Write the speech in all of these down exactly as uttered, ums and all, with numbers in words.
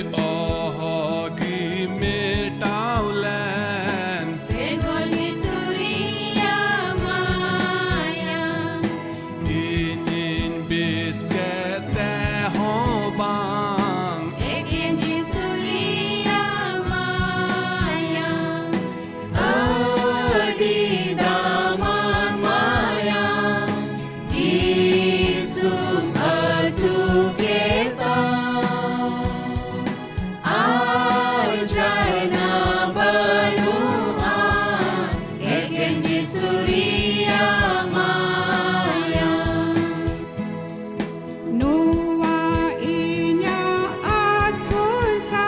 ᱚᱦᱚᱜᱤ ᱢᱮᱴᱟᱣ ᱞᱮᱱ᱾ ᱵᱮᱜᱚᱨ ᱡᱤᱥᱩ ᱨᱮᱭᱟᱜ ᱢᱟᱭᱟ᱾ ᱤᱧᱤᱧ ᱵᱮᱥ ᱠᱮᱛᱮ ᱦᱚᱸ ᱵᱟᱝ᱾ ᱮᱠᱮᱱ ᱡᱤᱥᱩ ᱨᱮᱭᱟᱜ ᱢᱟᱭᱟ᱾ ᱟᱹᱰᱤ ᱫᱟᱢᱟᱱ ᱢᱟᱭᱟ᱾ ᱡᱤᱥᱩᱢ ᱟᱹᱛᱩ ᱠᱮᱫᱟ᱾ ᱟᱨ ᱡᱷᱟᱨᱱᱟ ᱵᱟᱹᱱᱩᱜᱼᱟ, ᱮᱠᱮᱱ ᱡᱤᱥᱩ ᱨᱮᱭᱟᱜ ᱢᱟᱭᱟ᱾ ᱱᱚᱣᱟ ᱤᱧᱟᱜ ᱟᱥ ᱵᱷᱚᱨᱥᱟ᱾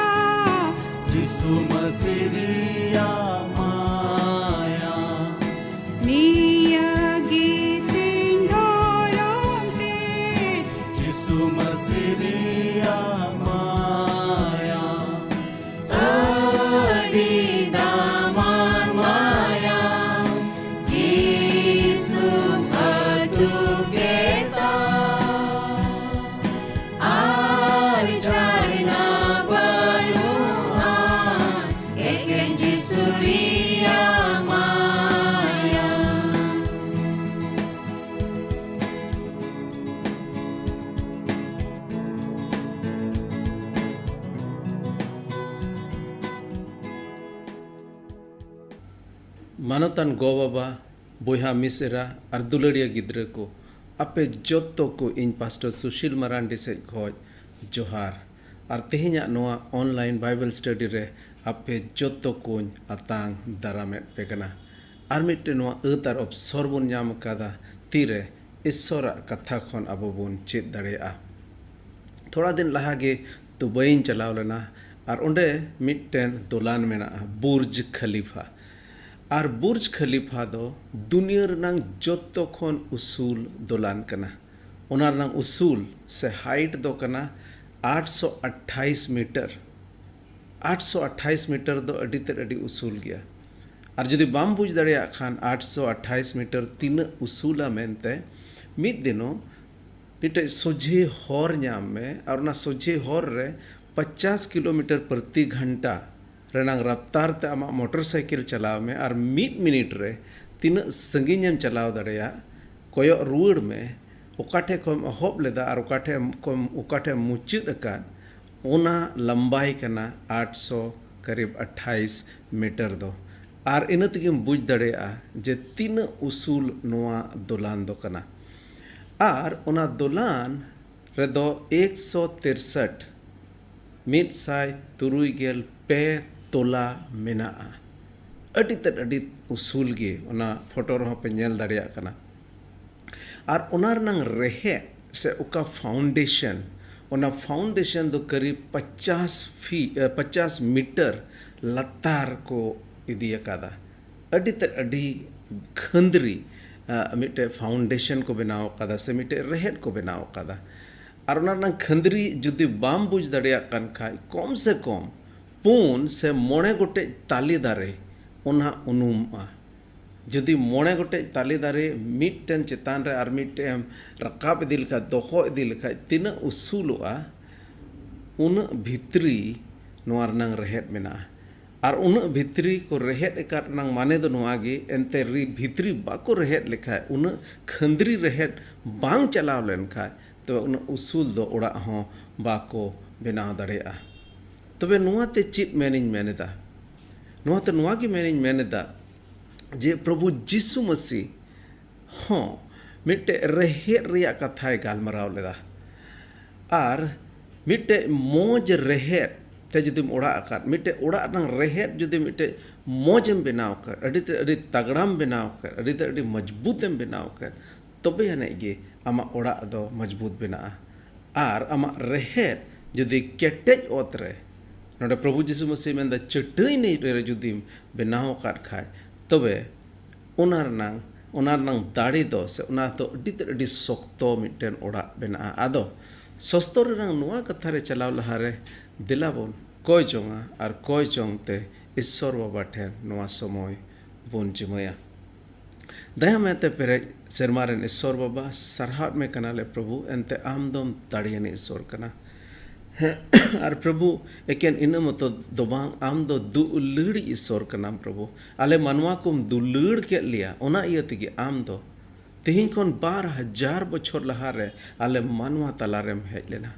ᱡᱤᱥᱩ ᱢᱟᱹᱥᱤ ᱨᱮᱭᱟᱜ ᱢᱟᱭᱟ᱾ ᱱᱤᱭᱟᱹ ᱜᱮ ᱛᱤᱧ ᱫᱷᱚᱨᱚᱢ ᱛᱤᱧ᱾ ᱡᱤᱥᱩ ᱢᱟᱹᱥᱤ ᱨᱮᱭᱟᱜ ᱢᱟᱭᱟ᱾ ᱟᱹᱰᱤ ᱫᱟᱢᱟᱱ ᱢᱟᱭᱟ᱾ ᱡᱤᱥᱩᱢ ᱟᱹᱛᱩ ᱠᱮᱫᱟ᱾ ᱟᱨ ᱡᱷᱟᱨᱱᱟ ᱵᱟᱹᱱᱩᱜᱼᱟ, ᱮᱠᱮᱱ ᱡᱤᱥᱩ ᱨᱮᱭᱟᱜ ᱢᱟᱭᱟ᱾ ᱢᱟᱱᱚᱛᱟᱱ ᱜᱚ-ᱵᱟᱵᱟ, ᱵᱚᱭᱦᱟ ᱢᱤᱥᱮᱨᱟ ᱟᱨ ᱫᱩᱞᱟᱹᱲᱤᱭᱟᱹ ᱜᱤᱫᱽᱨᱟᱹ ᱠᱚ, ᱟᱯᱮ ᱡᱚᱛᱚ ᱠᱚ ᱤᱧ ᱯᱟᱥᱴᱚᱨ ᱥᱩᱥᱤᱞ ᱢᱟᱨᱟᱱᱰᱤ ᱥᱮᱫ ᱠᱷᱚᱱ ᱡᱚᱦᱟᱨ᱾ ᱟᱨ ᱛᱮᱦᱮᱧᱟᱜ ᱱᱚᱣᱟ online Bible study ᱨᱮ ᱟᱯᱮ ᱡᱚᱛᱚ ᱠᱚᱧ ᱟᱛᱟᱝ ᱫᱟᱨᱟᱢᱮᱫ ᱯᱮ ᱠᱟᱱᱟ᱾ ᱟᱨ ᱢᱤᱫᱴᱮᱱ ᱱᱚᱣᱟ ᱟᱹᱛ ᱟᱨ ᱚᱵᱥᱚᱨ ᱵᱚᱱ ᱧᱟᱢ ᱟᱠᱟᱫᱟ, ᱛᱤᱨᱮ ᱤᱥᱥᱚᱨᱟᱜ ᱠᱟᱛᱷᱟ ᱠᱷᱚᱱ ᱟᱵᱚ ᱵᱚᱱ ᱪᱮᱫ ᱫᱟᱲᱮᱭᱟᱜᱼᱟ᱾ ᱛᱷᱚᱲᱟ ᱫᱤᱱ ᱞᱟᱦᱟ ᱜᱮ ᱫᱩᱵᱟᱭᱤᱧ ᱪᱟᱞᱟᱣ ᱞᱮᱱᱟ, ᱟᱨ ᱚᱸᱰᱮ ᱢᱤᱫᱴᱮᱱ ᱫᱚᱞᱟᱱ ᱢᱮᱱᱟᱜᱼᱟ, ᱵᱩᱨᱡᱽ ᱠᱷᱟᱞᱤᱯᱷᱟ᱾ ᱟᱨ ᱵᱩᱨᱡᱽ ᱠᱷᱟᱞᱤᱯᱷᱟ ᱫᱚ ᱫᱩᱱᱤᱭᱟᱹ ᱨᱮᱱᱟᱝ ᱡᱚᱛᱚ ᱠᱷᱚᱱ ᱩᱥᱩᱞ ᱫᱚᱞᱟᱱ ᱠᱟᱱᱟ᱾ ᱚᱱᱟ ᱨᱮᱱᱟᱝ ᱩᱥᱩᱞ ᱥᱮ height ᱫᱚ ᱠᱟᱱᱟ ᱟᱴᱥᱚ ᱟᱴᱷᱟᱭᱤᱥ ᱢᱤᱴᱟᱨ᱾ ᱟᱴᱥᱚ ᱟᱴᱷᱟᱭᱤᱥ ᱢᱤᱴᱟᱨ ᱫᱚ ᱟᱹᱰᱤ ᱛᱮᱫ ᱟᱹᱰᱤ ᱩᱥᱩᱞ ᱜᱮᱭᱟ᱾ ᱟᱨ ᱡᱩᱫᱤ ᱵᱟᱢ ᱵᱩᱡᱽ ᱫᱟᱲᱮᱭᱟᱜ ᱠᱷᱟᱱ ᱟᱴᱥᱚ ᱟᱴᱷᱟᱭᱤᱥ ᱢᱤᱴᱟᱨ ᱛᱤᱱᱟᱹᱜ ᱩᱥᱩᱞᱟ ᱢᱮᱱᱛᱮ, ᱢᱤᱫ ᱫᱤᱱᱚᱜ ᱢᱤᱫᱴᱮᱡ ᱥᱚᱡᱷᱮ ᱦᱚᱨ ᱧᱟᱢ ᱢᱮ, ᱟᱨ ᱚᱱᱟ ᱥᱚᱡᱷᱮ ᱦᱚᱨ ᱨᱮ ᱯᱚᱪᱟᱥ ᱠᱤᱞᱳᱢᱤᱴᱟᱨ ᱯᱨᱚᱛᱤ ᱜᱷᱚᱱᱴᱟ ᱨᱮᱱᱟᱝ ᱨᱟᱯᱛᱟᱨ ᱛᱮ ᱟᱢᱟᱜ ᱢᱚᱴᱚᱨ ᱥᱟᱭᱠᱮᱞ ᱪᱟᱞᱟᱣ ᱢᱮ ᱟᱨ ᱢᱤᱫ ᱢᱤᱱᱤᱴ ᱨᱮ ᱛᱤᱱᱟᱹᱜ ᱥᱟᱺᱜᱤᱧ ᱮᱢ ᱪᱟᱞᱟᱣ ᱫᱟᱲᱮᱭᱟᱜ, ᱠᱚᱭᱚᱜ ᱨᱩᱣᱟᱹᱲ ᱢᱮ, ᱚᱠᱟ ᱴᱷᱮᱡ ᱠᱷᱚᱱ ᱮᱢ ᱮᱦᱚᱵ ᱞᱮᱫᱟ ᱟᱨ ᱚᱠᱟ ᱴᱷᱮᱡ ᱮᱢ, ᱠᱷᱚᱱ, ᱚᱠᱟ ᱴᱷᱮᱡ ᱮᱢ ᱢᱩᱪᱟᱹᱫ ᱟᱠᱟᱫ, ᱚᱱᱟ ᱞᱟᱢᱵᱟᱭ ᱠᱟᱱᱟ ᱟᱴᱥᱚ ᱠᱟᱨᱤᱵ ᱟᱴᱷᱟᱭᱤᱥ ᱢᱤᱴᱟᱨ ᱫᱚ᱾ ᱟᱨ ᱤᱱᱟᱹ ᱛᱮᱜᱮᱢ ᱵᱩᱡᱽ ᱫᱟᱲᱮᱭᱟᱜᱼᱟ ᱡᱮ ᱛᱤᱱᱟᱹᱜ ᱩᱥᱩᱞ ᱱᱚᱣᱟ ᱫᱚᱞᱟᱱ ᱫᱚ ᱠᱟᱱᱟ᱾ ᱟᱨ ᱚᱱᱟ ᱫᱚᱞᱟᱱ ᱨᱮᱫᱚ ᱮᱠᱥᱚ ᱛᱤᱨᱥᱟᱴ, ᱢᱤᱫ ᱥᱟᱭ ᱛᱩᱨᱩᱭ ᱜᱮᱞ ᱯᱮ ᱛᱚᱞᱟ ᱢᱮᱱᱟᱜᱼᱟ᱾ ᱟᱹᱰᱤ ᱛᱮᱫ ᱟᱹᱰᱤ ᱩᱥᱩᱞ ᱜᱮ, ᱚᱱᱟ ᱯᱷᱳᱴᱳ ᱨᱮᱦᱚᱸ ᱯᱮ ᱧᱮᱞ ᱫᱟᱲᱮᱭᱟᱜ ᱠᱟᱱᱟ᱾ ᱟᱨ ᱚᱱᱟ ᱨᱮᱱᱟᱝ ᱨᱮᱦᱮᱫ ᱥᱮ ᱚᱠᱟ ᱯᱷᱟᱣᱩᱱᱰᱮᱥᱚᱱ, ᱚᱱᱟ ᱯᱷᱟᱣᱩᱱᱰᱮᱥᱚᱱ ᱫᱚ ᱠᱟᱹᱨᱤᱵ ᱯᱚᱪᱟᱥ ᱯᱷᱤ-, ᱮ, ᱯᱚᱪᱟᱥ ᱢᱤᱴᱟᱨ ᱞᱟᱛᱟᱨ ᱠᱚ ᱤᱫᱤ ᱟᱠᱟᱫᱟ᱾ ᱟᱹᱰᱤ ᱛᱮᱫ ᱟᱹᱰᱤ ᱠᱷᱟᱹᱱᱫᱽᱨᱤ, ᱟ, ᱢᱤᱫᱴᱮᱡ ᱯᱷᱟᱣᱩᱱᱰᱮᱥᱚᱱ ᱠᱚ ᱵᱮᱱᱟᱣ ᱟᱠᱟᱫᱟ ᱥᱮ ᱢᱤᱫᱴᱮᱡ ᱨᱮᱦᱮᱫ ᱠᱚ ᱵᱮᱱᱟᱣ ᱟᱠᱟᱫᱟ᱾ ᱟᱨ ᱚᱱᱟ ᱨᱮᱱᱟᱜ ᱠᱷᱟᱹᱱᱫᱽᱨᱤ ᱡᱩᱫᱤ ᱵᱟᱢ ᱵᱩᱡᱽ ᱫᱟᱲᱮᱭᱟᱜ ᱠᱟᱱ ᱠᱷᱟᱡ, ᱠᱚᱢ ᱥᱮ ᱠᱚᱢ ᱯᱩᱱ ᱥᱮ ᱢᱚᱬᱮ ᱜᱚᱴᱮᱡ ᱛᱟᱞᱮ ᱫᱟᱨᱮ ᱚᱱᱟ ᱩᱱᱩᱢᱚᱜᱼᱟ᱾ ᱡᱩᱫᱤ ᱢᱚᱬᱮ ᱜᱚᱴᱮᱡ ᱛᱟᱞᱮ ᱫᱟᱨᱮ ᱢᱤᱫᱴᱮᱱ ᱪᱮᱛᱟᱱ ᱨᱮ ᱟᱨ ᱢᱤᱫᱴᱮᱡ ᱮᱢ ᱨᱟᱠᱟᱵ ᱤᱫᱤ ᱞᱮᱠᱷᱟᱡ, ᱫᱚᱦᱚ ᱤᱫᱤ ᱞᱮᱠᱷᱟᱡ, ᱛᱤᱱᱟᱹᱜ ᱩᱥᱩᱞᱚᱜᱼᱟ, ᱩᱱᱟᱹᱜ ᱵᱷᱤᱛᱨᱤ ᱱᱚᱣᱟ ᱨᱮᱱᱟᱝ ᱨᱮᱦᱮᱫ ᱢᱮᱱᱟᱜᱼᱟ᱾ ᱟᱨ ᱩᱱᱟᱹᱜ ᱵᱷᱤᱛᱨᱤ ᱠᱚ ᱨᱮᱦᱮᱫ ᱟᱠᱟᱫ ᱨᱮᱱᱟᱝ ᱢᱟᱱᱮ ᱫᱚ ᱱᱚᱣᱟ ᱜᱮ, ᱮᱱᱛᱮ ᱨᱤ-, ᱵᱷᱤᱛᱨᱤ ᱵᱟᱠᱚ ᱨᱮᱦᱮᱫ ᱞᱮᱠᱷᱟᱡ, ᱩᱱᱟᱹᱜ ᱠᱷᱟᱹᱱᱫᱽᱨᱤ ᱨᱮᱦᱮᱫ ᱵᱟᱝ ᱪᱟᱞᱟᱣ ᱞᱮᱱ ᱠᱷᱟᱡ, ᱛᱚᱵᱮ ᱩᱱᱟᱹᱜ ᱩᱥᱩᱞ ᱫᱚ ᱚᱲᱟᱜ ᱦᱚᱸ ᱵᱟᱠᱚ ᱵᱮᱱᱟᱣ ᱫᱟᱲᱮᱭᱟᱜᱼᱟ᱾ ᱛᱚᱵᱮ ᱱᱚᱣᱟ ᱛᱮ ᱪᱮᱫ ᱢᱮᱱᱤᱧ ᱢᱮᱱ ᱮᱫᱟ? ᱱᱚᱣᱟ ᱛᱮ ᱱᱚᱣᱟ ᱜᱮ ᱢᱮᱱᱤᱧ ᱢᱮᱱ ᱮᱫᱟ ᱡᱮ ᱯᱨᱚᱵᱷᱩ ᱡᱤᱥᱩ ᱢᱟᱹᱥᱤ ᱦᱚᱸ ᱢᱤᱫᱴᱮᱡ ᱨᱮᱦᱮᱫ ᱨᱮᱭᱟᱜ ᱠᱟᱛᱷᱟᱭ ᱜᱟᱞᱢᱟᱨᱟᱣ ᱞᱮᱫᱟ᱾ ᱟᱨ ᱢᱤᱫᱴᱮᱡ ᱢᱚᱡᱽ ᱨᱮᱦᱮᱫ ᱛᱮ ᱡᱩᱫᱤᱢ ᱚᱲᱟᱜ ᱟᱠᱟᱫ, ᱢᱤᱫᱴᱮᱡ ᱚᱲᱟᱜ ᱨᱮᱱᱟᱝ ᱨᱮᱦᱮᱫ ᱡᱩᱫᱤ ᱢᱤᱫᱴᱮᱡ ᱢᱚᱡᱽ ᱮᱢ ᱵᱮᱱᱟᱣ ᱠᱟᱫ, ᱟᱹᱰᱤ ᱛᱮ ᱟᱹᱰᱤ ᱛᱟᱜᱲᱟᱢ ᱵᱮᱱᱟᱣ ᱠᱟᱫ, ᱟᱹᱰᱤ ᱛᱮ ᱟᱹᱰᱤ ᱢᱚᱡᱽᱵᱩᱛ ᱮᱢ ᱵᱮᱱᱟᱣ ᱠᱟᱫ, ᱛᱚᱵᱮ ᱟᱹᱱᱤᱡ ᱜᱮ ᱟᱢᱟᱜ ᱚᱲᱟᱜ ᱫᱚ ᱢᱚᱡᱽᱵᱩᱛ ᱵᱮᱱᱟᱜᱼᱟ᱾ ᱟᱨ ᱟᱢᱟᱜ ᱨᱮᱦᱮᱫ ᱡᱩᱫᱤ ᱠᱮᱴᱮᱡ ᱚᱛ ᱨᱮ, ᱱᱚᱰᱮ ᱯᱨᱚᱵᱷᱩ ᱡᱤᱥᱩ ᱢᱟᱹᱥᱤ ᱢᱮᱱᱫᱟ, ᱪᱟᱹᱴᱟᱹᱭᱱᱤ ᱨᱮ ᱡᱩᱫᱤᱢ ᱵᱮᱱᱟᱣ ᱟᱠᱟᱫ ᱠᱷᱟᱡ, ᱛᱚᱵᱮ ᱚᱱᱟ ᱨᱮᱱᱟᱝ, ᱚᱱᱟ ᱨᱮᱱᱟᱝ ᱫᱟᱲᱮ ᱫᱚ, ᱥᱮ ᱚᱱᱟ ᱫᱚ ᱟᱹᱰᱤ ᱛᱮᱫ ᱟᱹᱰᱤ ᱥᱚᱠᱛᱚ ᱢᱤᱫᱴᱮᱱ ᱚᱲᱟᱜ ᱵᱮᱱᱟᱜᱼᱟ᱾ ᱟᱫᱚ ᱥᱚᱥᱛᱚᱨ ᱨᱮᱱᱟᱝ ᱱᱚᱣᱟ ᱠᱟᱛᱷᱟ ᱨᱮ ᱪᱟᱞᱟᱣ ᱞᱟᱦᱟᱨᱮ ᱫᱮᱞᱟ ᱵᱚᱱ ᱠᱚᱭ ᱡᱚᱝᱟ ᱟᱨ ᱠᱚᱭ ᱡᱚᱝ ᱛᱮ ᱤᱥᱥᱚᱨ ᱵᱟᱵᱟ ᱴᱷᱮᱱ ᱱᱚᱣᱟ ᱥᱚᱢᱚᱭ ᱵᱚᱱ ᱡᱤᱢᱟᱹᱭᱟ᱾ ᱫᱟᱭᱟ ᱢᱟᱭᱟᱛᱮ ᱯᱮᱨᱮᱡ ᱥᱮᱨᱢᱟ ᱨᱮᱱ ᱤᱥᱥᱚᱨ ᱵᱟᱵᱟ, ᱥᱟᱨᱦᱟᱣ ᱢᱮ ᱠᱟᱱᱟᱞᱮ ᱯᱨᱚᱵᱷᱩ, ᱮᱱᱛᱮ ᱟᱢ ᱫᱚᱢ ᱫᱟᱲᱮᱭᱟᱱᱤᱡ ᱤᱥᱥᱚᱨ ᱠᱟᱱᱟ᱾ ᱟᱨ ᱯᱨᱚᱵᱷᱩ, ᱮᱠᱮᱱ ᱤᱱᱟᱹ ᱢᱚᱛᱚ ᱫᱚ ᱵᱟᱝ, ᱟᱢ ᱫᱚ ᱫᱩᱞᱟᱹᱲᱤᱡ ᱤᱥᱚᱨ ᱠᱟᱱᱟᱢ ᱯᱨᱚᱵᱷᱩ᱾ ᱟᱞᱮ ᱢᱟᱱᱣᱟ ᱠᱚᱢ ᱫᱩᱞᱟᱹᱲ ᱠᱮᱫ ᱞᱮᱭᱟ, ᱚᱱᱟ ᱤᱭᱟᱹ ᱛᱮᱜᱮ ᱟᱢ ᱫᱚ ᱛᱮᱦᱮᱧ ᱠᱷᱚᱱ ᱵᱟᱨ ᱦᱟᱡᱟᱨ ᱵᱚᱪᱷᱚᱨ ᱞᱟᱦᱟᱨᱮ ᱟᱞᱮ ᱢᱟᱱᱣᱟ ᱛᱟᱞᱟᱨᱮᱢ ᱦᱮᱡ ᱞᱮᱱᱟ᱾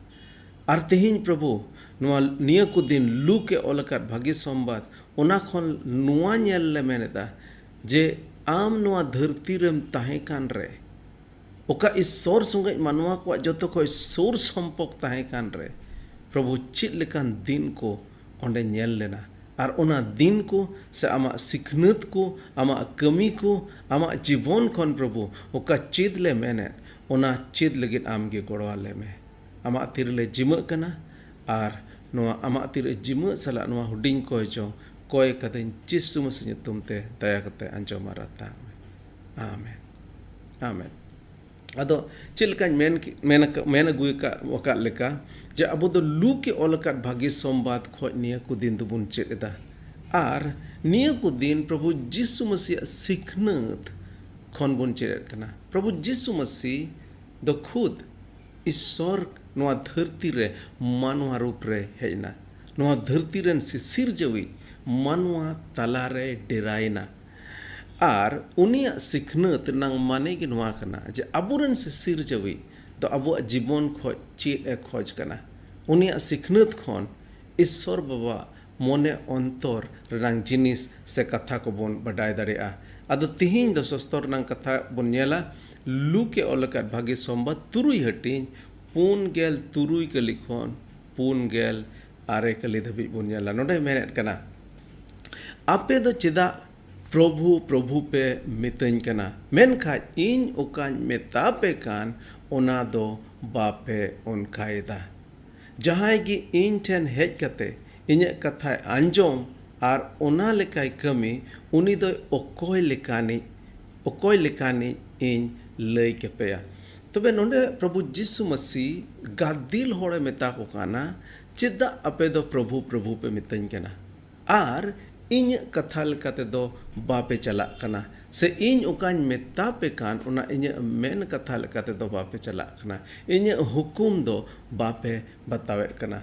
ᱟᱨ ᱛᱮᱦᱮᱧ ᱯᱨᱚᱵᱷᱩ, ᱱᱚᱣᱟ ᱱᱤᱭᱟᱹ ᱠᱚ ᱫᱤᱱ ᱞᱩᱠ ᱮ ᱚᱞ ᱟᱠᱟᱫ ᱵᱷᱟᱹᱜᱤ ᱥᱚᱢᱵᱟᱫ, ᱚᱱᱟ ᱠᱷᱚᱱ ᱱᱚᱣᱟ ᱧᱮᱞ ᱞᱮ ᱢᱮᱱ ᱮᱫᱟ ᱡᱮ ᱟᱢ ᱱᱚᱣᱟ ᱫᱷᱟᱹᱨᱛᱤ ᱨᱮᱢ ᱛᱟᱦᱮᱸ ᱠᱟᱱ ᱨᱮ, ᱚᱠᱟ ᱤᱥᱚᱨ ᱥᱚᱸᱜᱮ ᱢᱟᱱᱣᱟ ᱠᱚᱣᱟᱜ ᱡᱚᱛᱚ ᱠᱷᱚᱱ ᱥᱩᱨ ᱥᱚᱢᱯᱚᱠ ᱛᱟᱦᱮᱸ ᱠᱟᱱ ᱨᱮ, ᱯᱨᱚᱵᱷᱩ, ᱪᱮᱫ ᱞᱮᱠᱟᱱ ᱫᱤᱱ ᱠᱚ ᱚᱸᱰᱮ ᱧᱮᱞ ᱞᱮᱱᱟ? ᱟᱨ ᱚᱱᱟ ᱫᱤᱱ ᱠᱚ ᱥᱮ ᱟᱢᱟᱜ ᱥᱤᱠᱷᱱᱟᱹᱛ ᱠᱚ, ᱟᱢᱟᱜ ᱠᱟᱹᱢᱤ ᱠᱚ, ᱟᱢᱟᱜ ᱡᱤᱵᱚᱱ ᱠᱷᱚᱱ ᱯᱨᱚᱵᱷᱩ ᱚᱠᱟ ᱪᱮᱫ ᱞᱮ ᱢᱮᱱᱮᱫ, ᱚᱱᱟ ᱪᱮᱫ ᱞᱟᱹᱜᱤᱫ ᱟᱢ ᱜᱮ ᱜᱚᱲᱚ ᱟᱞᱮ ᱢᱮ᱾ ᱟᱢᱟᱜ ᱛᱤ ᱨᱮᱞᱮ ᱡᱤᱢᱟᱹᱜ ᱠᱟᱱᱟ ᱟᱨ ᱱᱚᱣᱟ ᱟᱢᱟᱜ ᱛᱤ ᱨᱮ ᱡᱤᱢᱟᱹᱜ ᱥᱟᱞᱟᱜ ᱱᱚᱣᱟ ᱦᱩᱰᱤᱧ ᱠᱚᱭ ᱡᱚᱝ ᱠᱚᱭ ᱠᱟᱹᱫᱟᱹᱧ ᱡᱤᱥᱩ ᱢᱟᱹᱥᱤ ᱧᱩᱛᱩᱢ ᱛᱮ, ᱫᱟᱭᱟ ᱠᱟᱛᱮ ᱟᱸᱡᱚᱢ ᱟᱨ ᱟᱛᱟᱝ ᱢᱮ᱾ ᱟᱢᱮᱱ᱾ ᱟᱢᱮᱱ᱾ ᱟᱫᱚ ᱪᱮᱫ ᱞᱮᱠᱟᱧ ᱢᱮᱱ ᱠᱮ-, ᱢᱮᱱ ᱟᱠᱟ-, ᱢᱮᱱ ᱟᱹᱜᱩ ᱟᱠᱟᱫ, ᱟᱠᱟᱫ ᱞᱮᱠᱟ, ᱡᱮ ᱟᱵᱚ ᱫᱚ ᱞᱩᱠ ᱮ ᱚᱞ ᱟᱠᱟᱫ ᱵᱷᱟᱹᱜᱤ ᱥᱚᱢᱵᱟᱫ ᱠᱷᱚᱱ ᱱᱤᱭᱟᱹ ᱠᱚ ᱫᱤᱱ ᱫᱚᱵᱚᱱ ᱪᱮᱫ ᱮᱫᱟ᱾ ᱟᱨ ᱱᱤᱭᱟᱹ ᱠᱚ ᱫᱤᱱ ᱯᱨᱚᱵᱷᱩ ᱡᱤᱥᱩ ᱢᱟᱹᱥᱤᱭᱟᱜ ᱥᱤᱠᱷᱱᱟᱹᱛ ᱠᱷᱚᱱ ᱵᱚᱱ ᱪᱮᱫ ᱮᱫ ᱠᱟᱱᱟ᱾ ᱯᱨᱚᱵᱷᱩ ᱡᱤᱥᱩ ᱢᱟᱹᱥᱤ ᱫᱚ ᱠᱷᱩᱫ ᱤᱥᱚᱨ ᱱᱚᱣᱟ ᱫᱷᱟᱹᱨᱛᱤ ᱨᱮ ᱢᱟᱱᱣᱟ ᱨᱩᱯ ᱨᱮ ᱦᱮᱡ ᱮᱱᱟ᱾ ᱱᱚᱣᱟ ᱫᱷᱟᱹᱨᱛᱤ ᱨᱮᱱ ᱥᱤᱥᱤᱨᱡᱟᱹᱣᱤᱡ ᱢᱟᱱᱣᱟ ᱛᱟᱞᱟᱨᱮ ᱰᱮᱨᱟᱭᱮᱱᱟ᱾ ᱟᱨ ᱩᱱᱤᱭᱟᱜ ᱥᱤᱠᱷᱱᱟᱹᱛ ᱨᱮᱱᱟᱝ ᱢᱟᱱᱮ ᱜᱮ ᱱᱚᱣᱟ ᱠᱟᱱᱟ ᱡᱮ ᱟᱵᱚᱨᱮᱱ ᱥᱤᱥᱤᱨᱡᱟᱹᱣᱤᱡ ᱫᱚ ᱟᱵᱚᱣᱟᱜ ᱡᱤᱵᱚᱱ ᱠᱷᱚᱡ ᱪᱮᱫ ᱮ ᱠᱷᱚᱡᱽ ᱠᱟᱱᱟ᱾ ᱩᱱᱤᱭᱟᱜ ᱥᱤᱠᱷᱱᱟᱹᱛ ᱠᱷᱚᱱ ᱤᱥᱚᱨ ᱵᱟᱵᱟ ᱢᱚᱱᱮ ᱚᱱᱛᱚᱨ ᱨᱮᱱᱟᱝ ᱡᱤᱱᱤᱥ ᱥᱮ ᱠᱟᱛᱷᱟ ᱠᱚᱵᱚᱱ ᱵᱟᱰᱟᱭ ᱫᱟᱲᱮᱭᱟᱜᱼᱟ᱾ ᱟᱫᱚ ᱛᱤᱦᱤᱧ ᱫᱚ ᱥᱚᱥᱛᱚᱨ ᱨᱮᱱᱟᱝ ᱠᱟᱛᱷᱟ ᱵᱚᱱ ᱧᱮᱞᱟ, ᱞᱩᱠ ᱮ ᱚᱞ ᱟᱠᱟᱫ ᱵᱷᱟᱹᱜᱤ ᱥᱚᱢᱵᱟᱫ ᱛᱩᱨᱩᱭ ᱦᱟᱹᱴᱤᱧ ᱯᱩᱱ ᱜᱮᱞ ᱛᱩᱨᱩᱭ ᱠᱟᱹᱞᱤ ᱠᱷᱚᱱ ᱯᱩᱱ ᱜᱮᱞ ᱟᱨᱮ ᱠᱟᱹᱞᱤ ᱫᱷᱟᱹᱵᱤᱡ ᱵᱚᱱ ᱧᱮᱞᱟ᱾ ᱱᱚᱰᱮ ᱢᱮᱱᱮᱫ ᱠᱟᱱᱟ, "ᱟᱯᱮ ᱫᱚ ᱪᱮᱫᱟᱜ ᱯᱨᱚᱵᱷᱩ, ᱯᱨᱚᱵᱷᱩ ᱯᱮ ᱢᱤᱛᱟᱹᱧ ᱠᱟᱱᱟ, ᱢᱮᱱᱠᱷᱟᱱ ᱤᱧ ᱚᱠᱟᱧ ᱢᱮᱛᱟ ᱯᱮ ᱠᱟᱱ ᱚᱱᱟ ᱫᱚ ᱵᱟᱯᱮ ᱚᱱᱠᱟᱭᱮᱫᱟ? ᱡᱟᱦᱟᱸᱭ ᱜᱮ ᱤᱧ ᱴᱷᱮᱱ ᱦᱮᱡ ᱠᱟᱛᱮ ᱤᱧᱟᱹᱜ ᱠᱟᱛᱷᱟᱭ ᱟᱸᱡᱚᱢ ᱟᱨ ᱚᱱᱟ ᱞᱮᱠᱟᱭ ᱠᱟᱹᱢᱤ, ᱩᱱᱤ ᱫᱚᱭ ᱚᱠᱚᱭ ᱞᱮᱠᱟᱱᱤᱡ, ᱚᱠᱚᱭ ᱞᱮᱠᱟᱱᱤᱡ ᱤᱧ ᱞᱟᱹᱭ ᱠᱮᱯᱮᱭᱟ?" ᱛᱚᱵᱮ ᱱᱚᱰᱮ ᱯᱨᱚᱵᱷᱩ ᱡᱤᱥᱩ ᱢᱟᱹᱥᱤ ᱜᱟᱫᱤᱞ ᱦᱚᱲᱮ ᱢᱮᱛᱟ ᱠᱚ ᱠᱟᱱᱟ, "ᱪᱮᱫᱟᱜ ᱟᱯᱮ ᱫᱚ ᱯᱨᱚᱵᱷᱩ, ᱯᱨᱚᱵᱷᱩ ᱯᱮ ᱢᱤᱛᱟᱹᱧ ᱠᱟᱱᱟ ᱟᱨ ᱤᱧᱟᱹᱜ ᱠᱟᱛᱷᱟ ᱞᱮᱠᱟ ᱛᱮᱫᱚ ᱵᱟᱯᱮ ᱪᱟᱞᱟᱜ ᱠᱟᱱᱟ, ᱥᱮ ᱤᱧ ᱚᱠᱟᱧ ᱢᱮᱛᱟ ᱯᱮ ᱠᱟᱱ ᱚᱱᱟ ᱤᱧᱟᱹᱜ ᱢᱮᱱ ᱠᱟᱛᱷᱟ ᱞᱮᱠᱟ ᱛᱮᱫᱚ ᱵᱟᱯᱮ ᱪᱟᱞᱟᱜ ᱠᱟᱱᱟ, ᱤᱧᱟᱹᱜ ᱦᱩᱠᱩᱢ ᱫᱚ ᱵᱟᱯᱮ ᱵᱟᱛᱟᱣᱮᱫ ᱠᱟᱱᱟ᱾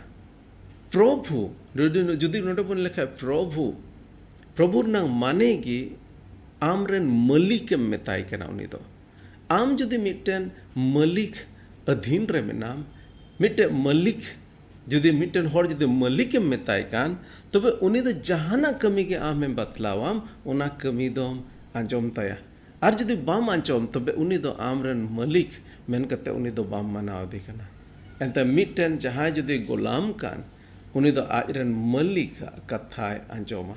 ᱯᱨᱚᱵᱷᱩ, ᱡᱩᱫᱤ, ᱡᱩᱫᱤ ᱱᱚᱰᱮ ᱵᱚᱱ ᱞᱮᱠᱷᱟᱭ ᱯᱨᱚᱵᱷᱩ, ᱯᱨᱚᱵᱷᱩ ᱨᱮᱱᱟᱜ ᱢᱟᱱᱮ ᱜᱮ ᱟᱢᱨᱮᱱ ᱢᱟᱹᱞᱤᱠᱮᱢ ᱢᱮᱛᱟᱭ ᱠᱟᱱᱟ ᱩᱱᱤ ᱫᱚ᱾ ᱟᱢ ᱡᱩᱫᱤ ᱢᱤᱫᱴᱮᱱ ᱢᱟᱹᱞᱤᱠ ᱟᱹᱫᱷᱤᱱ ᱨᱮ ᱢᱮᱱᱟᱢ, ᱢᱤᱫᱴᱮᱱ ᱢᱟᱹᱞᱤᱠ, ᱡᱩᱫᱤ ᱢᱤᱫᱴᱮᱱ ᱦᱚᱲ ᱡᱩᱫᱤ ᱢᱟᱹᱞᱤᱠᱮᱢ ᱢᱮᱛᱟᱭ ᱠᱟᱱ, ᱛᱚᱵᱮ ᱩᱱᱤ ᱫᱚ ᱡᱟᱦᱟᱱᱟᱜ ᱠᱟᱹᱢᱤ ᱜᱮ ᱟᱢᱮᱢ ᱵᱟᱛᱞᱟᱣᱟᱢ, ᱚᱱᱟ ᱠᱟᱹᱢᱤ ᱫᱚᱢ ᱟᱸᱡᱚᱢ ᱛᱟᱭᱟ᱾ ᱟᱨ ᱡᱩᱫᱤ ᱵᱟᱢ ᱟᱸᱡᱚᱢ, ᱛᱚᱵᱮ ᱩᱱᱤ ᱫᱚ ᱟᱢᱨᱮᱱ ᱢᱟᱹᱞᱤᱠ ᱢᱮᱱ ᱠᱟᱛᱮ ᱩᱱᱤ ᱫᱚ ᱵᱟᱢ ᱢᱟᱱᱟᱣ ᱤᱫᱤ ᱠᱟᱱᱟ᱾ ᱮᱱᱛᱮ ᱢᱤᱫᱴᱮᱱ ᱡᱟᱦᱟᱸᱭ ᱡᱩᱫᱤ ᱜᱳᱞᱟᱢ ᱠᱟᱱ, ᱩᱱᱤ ᱫᱚ ᱟᱡᱨᱮᱱ ᱢᱟᱹᱞᱤᱠᱟᱜ ᱠᱟᱛᱷᱟᱭ ᱟᱸᱡᱚᱢᱟ᱾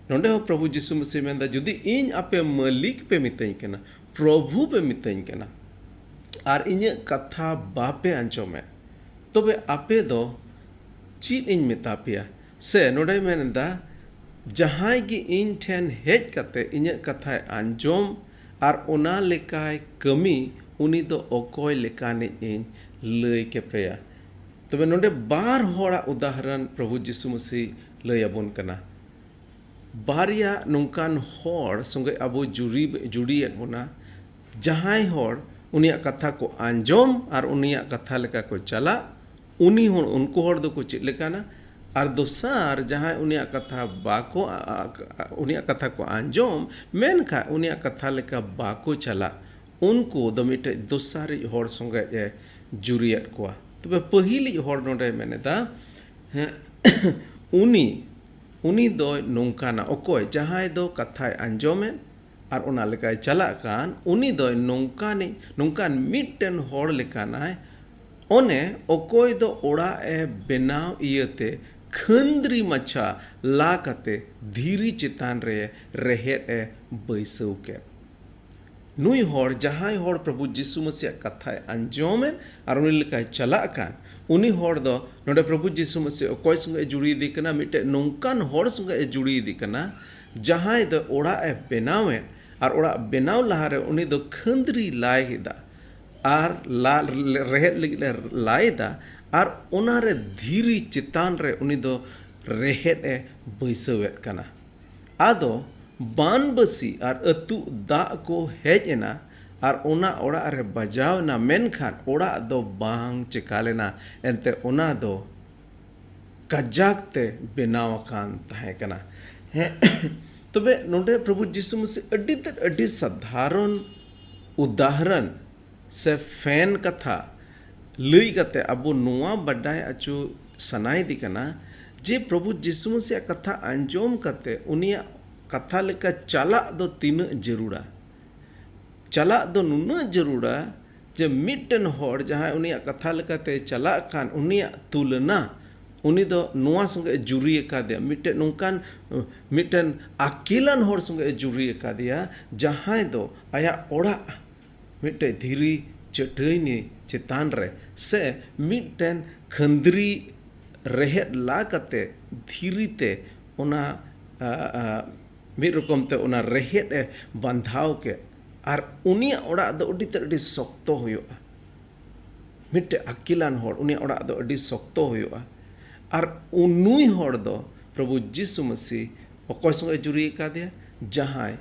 ᱱᱚᱰᱮ ᱦᱚᱸ ᱯᱨᱚᱵᱷᱩ ᱡᱤᱥᱩ ᱢᱟᱹᱥᱤ ᱢᱮᱱᱫᱟ, ᱡᱩᱫᱤ ᱤᱧ ᱟᱯᱮ ᱢᱟᱹᱞᱤᱠ ᱯᱮ ᱢᱤᱛᱟᱹᱧ ᱠᱟᱱᱟ, ᱯᱨᱚᱵᱷᱩ ᱯᱮ ᱢᱤᱛᱟᱹᱧ ᱠᱟᱱᱟ, ᱟᱨ ᱤᱧᱟᱹᱜ ᱠᱟᱛᱷᱟ ᱵᱟᱯᱮ ᱟᱸᱡᱚᱢᱮᱫ, ᱛᱚᱵᱮ ᱟᱯᱮ ᱫᱚ ᱪᱮᱫ ᱤᱧ ᱢᱮᱛᱟ ᱯᱮᱭᱟ? ᱥᱮ ᱱᱚᱰᱮᱭ ᱢᱮᱱᱫᱟ, ᱡᱟᱦᱟᱸᱭ ᱜᱮ ᱤᱧ ᱴᱷᱮᱱ ᱦᱮᱡ ᱠᱟᱛᱮ ᱤᱧᱟᱹᱜ ᱠᱟᱛᱷᱟᱭ ᱟᱸᱡᱚᱢ ᱟᱨ ᱚᱱᱟ ᱞᱮᱠᱟᱭ ᱠᱟᱹᱢᱤ, ᱩᱱᱤ ᱫᱚ ᱚᱠᱚᱭ ᱞᱮᱠᱟᱱᱤᱡ ᱤᱧ ᱞᱟᱹᱭ ᱠᱮᱯᱮᱭᱟ? ᱛᱚᱵᱮ ᱱᱚᱰᱮ ᱵᱟᱨ ᱦᱚᱲᱟᱜ ᱩᱫᱟᱦᱚᱨᱚᱱ ᱯᱨᱚᱵᱷᱩ ᱡᱤᱥᱩ ᱢᱟᱹᱥᱤ ᱞᱟᱹᱭ ᱟᱵᱚᱱ ᱠᱟᱱᱟ᱾ ᱵᱟᱨᱭᱟ ᱱᱚᱝᱠᱟᱱ ᱦᱚᱲ ᱥᱚᱸᱜᱮ ᱟᱵᱚ ᱡᱩᱨᱤ, ᱡᱩᱨᱤᱭᱮᱫ ᱵᱚᱱᱟ, ᱡᱟᱦᱟᱸᱭ ᱦᱚᱲ ᱩᱱᱤᱭᱟᱜ ᱠᱟᱛᱷᱟ ᱠᱚ ᱟᱸᱡᱚᱢ ᱟᱨ ᱩᱱᱤᱭᱟᱜ ᱠᱟᱛᱷᱟ ᱞᱮᱠᱟ ᱠᱚ ᱪᱟᱞᱟᱜ, ᱩᱱᱤ ᱦᱚᱲ, ᱩᱱᱠᱩ ᱦᱚᱲ ᱫᱚᱠᱚ ᱪᱮᱫ ᱞᱮᱠᱟᱱᱟ? ᱟᱨ ᱫᱚᱥᱟᱨ, ᱡᱟᱦᱟᱸᱭ ᱩᱱᱤᱭᱟᱜ ᱠᱟᱛᱷᱟ ᱵᱟᱠᱚ, ᱟ-, ᱟ-, ᱩᱱᱤᱭᱟᱜ ᱠᱟᱛᱷᱟ ᱠᱚ ᱟᱸᱡᱚᱢ, ᱢᱮᱱᱠᱷᱟᱱ ᱩᱱᱤᱭᱟᱜ ᱠᱟᱛᱷᱟ ᱞᱮᱠᱟ ᱵᱟᱠᱚ ᱪᱟᱞᱟᱜ, ᱩᱱᱠᱩ ᱫᱚ ᱢᱤᱫᱴᱮᱡ ᱫᱚᱥᱟᱨᱤᱡ ᱦᱚᱲ ᱥᱚᱸᱜᱮ ᱮ ᱡᱩᱨᱤᱭᱮᱫ ᱠᱚᱣᱟ᱾ ᱛᱚᱵᱮ ᱯᱟᱹᱦᱤᱞᱤᱡ ᱦᱚᱲ ᱱᱚᱰᱮᱭ ᱢᱮᱱᱮᱫᱟ, ᱦᱮᱸ, ᱩᱱᱤ, ᱩᱱᱤ ᱫᱚᱭ ᱱᱚᱝᱠᱟᱱᱟ, ᱚᱠᱚᱭ ᱡᱟᱦᱟᱸᱭ ᱫᱚ ᱠᱟᱛᱷᱟᱭ ᱟᱸᱡᱚᱢᱮᱫ ᱟᱨ ᱚᱱᱟ ᱞᱮᱠᱟᱭ ᱪᱟᱞᱟᱜ ᱠᱟᱱ, ᱩᱱᱤ ᱫᱚᱭ ᱱᱚᱝᱠᱟᱱᱤᱡ, ᱱᱚᱝᱠᱟᱱ ᱢᱤᱫᱴᱮᱱ ᱦᱚᱲ ᱞᱮᱠᱟᱱᱟᱭ, ᱚᱱᱮ ᱚᱠᱚᱭ ᱫᱚ ᱚᱲᱟᱜ ᱮ ᱵᱮᱱᱟᱣ ᱤᱭᱟᱹᱛᱮ ᱠᱷᱟᱹᱱᱫᱽᱨᱤ ᱢᱟᱪᱷᱟ ᱞᱟ ᱠᱟᱛᱮ ᱫᱷᱤᱨᱤ ᱪᱮᱛᱟᱱ ᱨᱮ ᱨᱮᱦᱮᱫ ᱮ ᱵᱟᱹᱭᱥᱟᱹᱣ ᱠᱮᱫ᱾ ᱱᱩᱭ ᱦᱚᱲ, ᱡᱟᱦᱟᱸᱭ ᱦᱚᱲ ᱯᱨᱚᱵᱷᱩ ᱡᱤᱥᱩ ᱢᱟᱹᱥᱤᱭᱟᱜ ᱠᱟᱛᱷᱟᱭ ᱟᱸᱡᱚᱢᱮᱫ ᱟᱨ ᱩᱱᱤ ᱞᱮᱠᱟᱭ ᱪᱟᱞᱟᱜ ᱠᱟᱱ, ᱩᱱᱤ ᱦᱚᱲ ᱫᱚ ᱱᱚᱰᱮ ᱯᱨᱚᱵᱷᱩ ᱡᱤᱥᱩ ᱢᱟᱹᱥᱤ ᱚᱠᱚᱭ ᱥᱚᱸᱜᱮ ᱮ ᱡᱩᱲᱤ ᱤᱫᱤ ᱠᱟᱱᱟ? ᱢᱤᱫᱴᱮᱡ ᱱᱚᱝᱠᱟᱱ ᱦᱚᱲ ᱥᱚᱸᱜᱮ ᱮ ᱡᱩᱲᱤ ᱤᱫᱤ ᱠᱟᱱᱟ, ᱡᱟᱦᱟᱸᱭ ᱫᱚ ᱚᱲᱟᱜ ᱮ ᱵᱮᱱᱟᱣᱮᱫ ᱟᱨ ᱚᱲᱟᱜ ᱵᱮᱱᱟᱣ ᱞᱟᱦᱟᱨᱮ ᱩᱱᱤ ᱫᱚ ᱠᱷᱟᱹᱱᱫᱽᱨᱤ ᱞᱟᱭ ᱮᱫᱟ ᱟᱨ ᱞᱟ, ᱨᱮᱦᱮᱫ ᱞᱟᱹᱜᱤᱫ ᱮ ᱞᱟᱭ ᱮᱫᱟ ᱟᱨ ᱚᱱᱟᱨᱮ ᱫᱷᱤᱨᱤ ᱪᱮᱛᱟᱱ ᱨᱮ ᱩᱱᱤ ᱫᱚ ᱨᱮᱦᱮᱫ ᱮ ᱵᱟᱹᱭᱥᱟᱹᱣᱮᱫ ᱠᱟᱱᱟ᱾ ᱟᱫᱚ ᱵᱟᱱᱵᱟᱹᱥᱤ ᱟᱨ ᱟᱹᱛᱩᱜ ᱫᱟᱜ ᱠᱚ ᱦᱮᱡ ᱮᱱᱟ ᱟᱨ ᱚᱱᱟ ᱚᱲᱟᱜ ᱨᱮ ᱵᱟᱡᱟᱣ ᱮᱱᱟ, ᱢᱮᱱᱠᱷᱟᱱ ᱚᱲᱟᱜ ᱫᱚ ᱵᱟᱝ ᱪᱮᱠᱟ ᱞᱮᱱᱟ, ᱮᱱᱛᱮ ᱚᱱᱟ ᱫᱚ ᱠᱟᱡᱟᱠ ᱛᱮ ᱵᱮᱱᱟᱣ ᱟᱠᱟᱱ ᱛᱟᱦᱮᱸ ᱠᱟᱱᱟ᱾ ᱛᱚᱵᱮ ᱱᱚᱰᱮ ᱯᱨᱚᱵᱷᱩ ᱡᱤᱥᱩ ᱢᱟᱹᱥᱤ ᱟᱹᱰᱤ ᱛᱮᱫ ᱟᱹᱰᱤ ᱥᱟᱫᱷᱟᱨᱚᱱ ᱩᱫᱟᱦᱨᱚᱱ ᱥᱮ ᱯᱷᱮᱱ ᱠᱟᱛᱷᱟ ᱞᱟᱹᱭ ᱠᱟᱛᱮ ᱟᱵᱚ ᱱᱚᱣᱟ ᱵᱟᱰᱟᱭ ᱟᱪᱚ ᱥᱟᱱᱟᱭᱮᱫᱮ ᱠᱟᱱᱟ ᱡᱮ ᱯᱨᱚᱵᱷᱩ ᱡᱤᱥᱩ ᱢᱟᱹᱥᱤᱭᱟᱜ ᱠᱟᱛᱷᱟ ᱟᱸᱡᱚᱢ ᱠᱟᱛᱮ ᱩᱱᱤᱭᱟᱜ ᱠᱟᱛᱷᱟ ᱞᱮᱠᱟ ᱪᱟᱞᱟᱜ ᱫᱚ ᱛᱤᱱᱟᱹᱜ ᱡᱟᱹᱨᱩᱲᱟ᱾ ᱪᱟᱞᱟᱜ ᱫᱚ ᱱᱩᱱᱟᱹᱜ ᱡᱟᱹᱨᱩᱲᱟ ᱡᱮ ᱢᱤᱫᱴᱮᱱ ᱦᱚᱲ ᱡᱟᱦᱟᱸᱭ ᱩᱱᱤᱭᱟᱜ ᱠᱟᱛᱷᱟ ᱞᱮᱠᱟᱛᱮ ᱪᱟᱞᱟᱜ ᱠᱟᱱ, ᱩᱱᱤᱭᱟᱜ ᱛᱩᱞᱚᱱᱟ ᱩᱱᱤ ᱫᱚ ᱱᱚᱣᱟ ᱥᱚᱸᱜᱮ ᱮ ᱡᱩᱨᱤ ᱟᱠᱟᱫᱮᱭᱟ, ᱢᱤᱫᱴᱮᱱ ᱱᱚᱝᱠᱟᱱ, ᱢᱤᱫᱴᱮᱱ ᱟᱹᱠᱤᱞᱟᱱ ᱦᱚᱲ ᱥᱚᱸᱜᱮ ᱮ ᱡᱩᱨᱤ ᱟᱠᱟᱫᱮᱭᱟ, ᱡᱟᱦᱟᱸᱭ ᱫᱚ ᱟᱭᱟᱜ ᱚᱲᱟᱜ ᱢᱤᱫᱴᱮᱡ ᱫᱷᱤᱨᱤ ᱪᱟᱹᱴᱟᱹᱭᱱᱤ ᱪᱮᱛᱟᱱ ᱨᱮ ᱥᱮ ᱢᱤᱫᱴᱮᱱ ᱠᱷᱟᱹᱱᱫᱽᱨᱤ ᱨᱮᱦᱮᱫ ᱞᱟ ᱠᱟᱛᱮ ᱫᱷᱤᱨᱤ ᱛᱮ ᱚᱱᱟ, ᱟ, ᱟ, ᱢᱤᱫ ᱨᱚᱠᱚᱢ ᱛᱮ ᱚᱱᱟ ᱨᱮᱦᱮᱫ ᱮ ᱵᱟᱸᱫᱷᱟᱣ ᱠᱮᱫ᱾ ᱟᱨ ᱩᱱᱤᱭᱟᱜ ᱚᱲᱟᱜ ᱫᱚ ᱟᱹᱰᱤ ᱛᱮᱫ ᱟᱹᱰᱤ ᱥᱚᱠᱛᱚ ᱦᱩᱭᱩᱜᱼᱟ᱾ ᱢᱤᱫᱴᱮᱡ ᱟᱹᱠᱤᱞᱟᱱ ᱦᱚᱲ, ᱩᱱᱤᱭᱟᱜ ᱚᱲᱟᱜ ᱫᱚ ᱟᱹᱰᱤ ᱥᱚᱠᱛᱚ ᱦᱩᱭᱩᱜᱼᱟ᱾ ᱟᱨ ᱩᱱᱩᱭ ᱦᱚᱲ ᱫᱚ ᱯᱨᱚᱵᱷᱩ ᱡᱤᱥᱩ ᱢᱟᱹᱥᱤ ᱚᱠᱚᱭ ᱥᱚᱸᱜᱮ ᱮ ᱡᱩᱨᱤ ᱟᱠᱟᱫᱮᱭᱟ? ᱡᱟᱦᱟᱸᱭ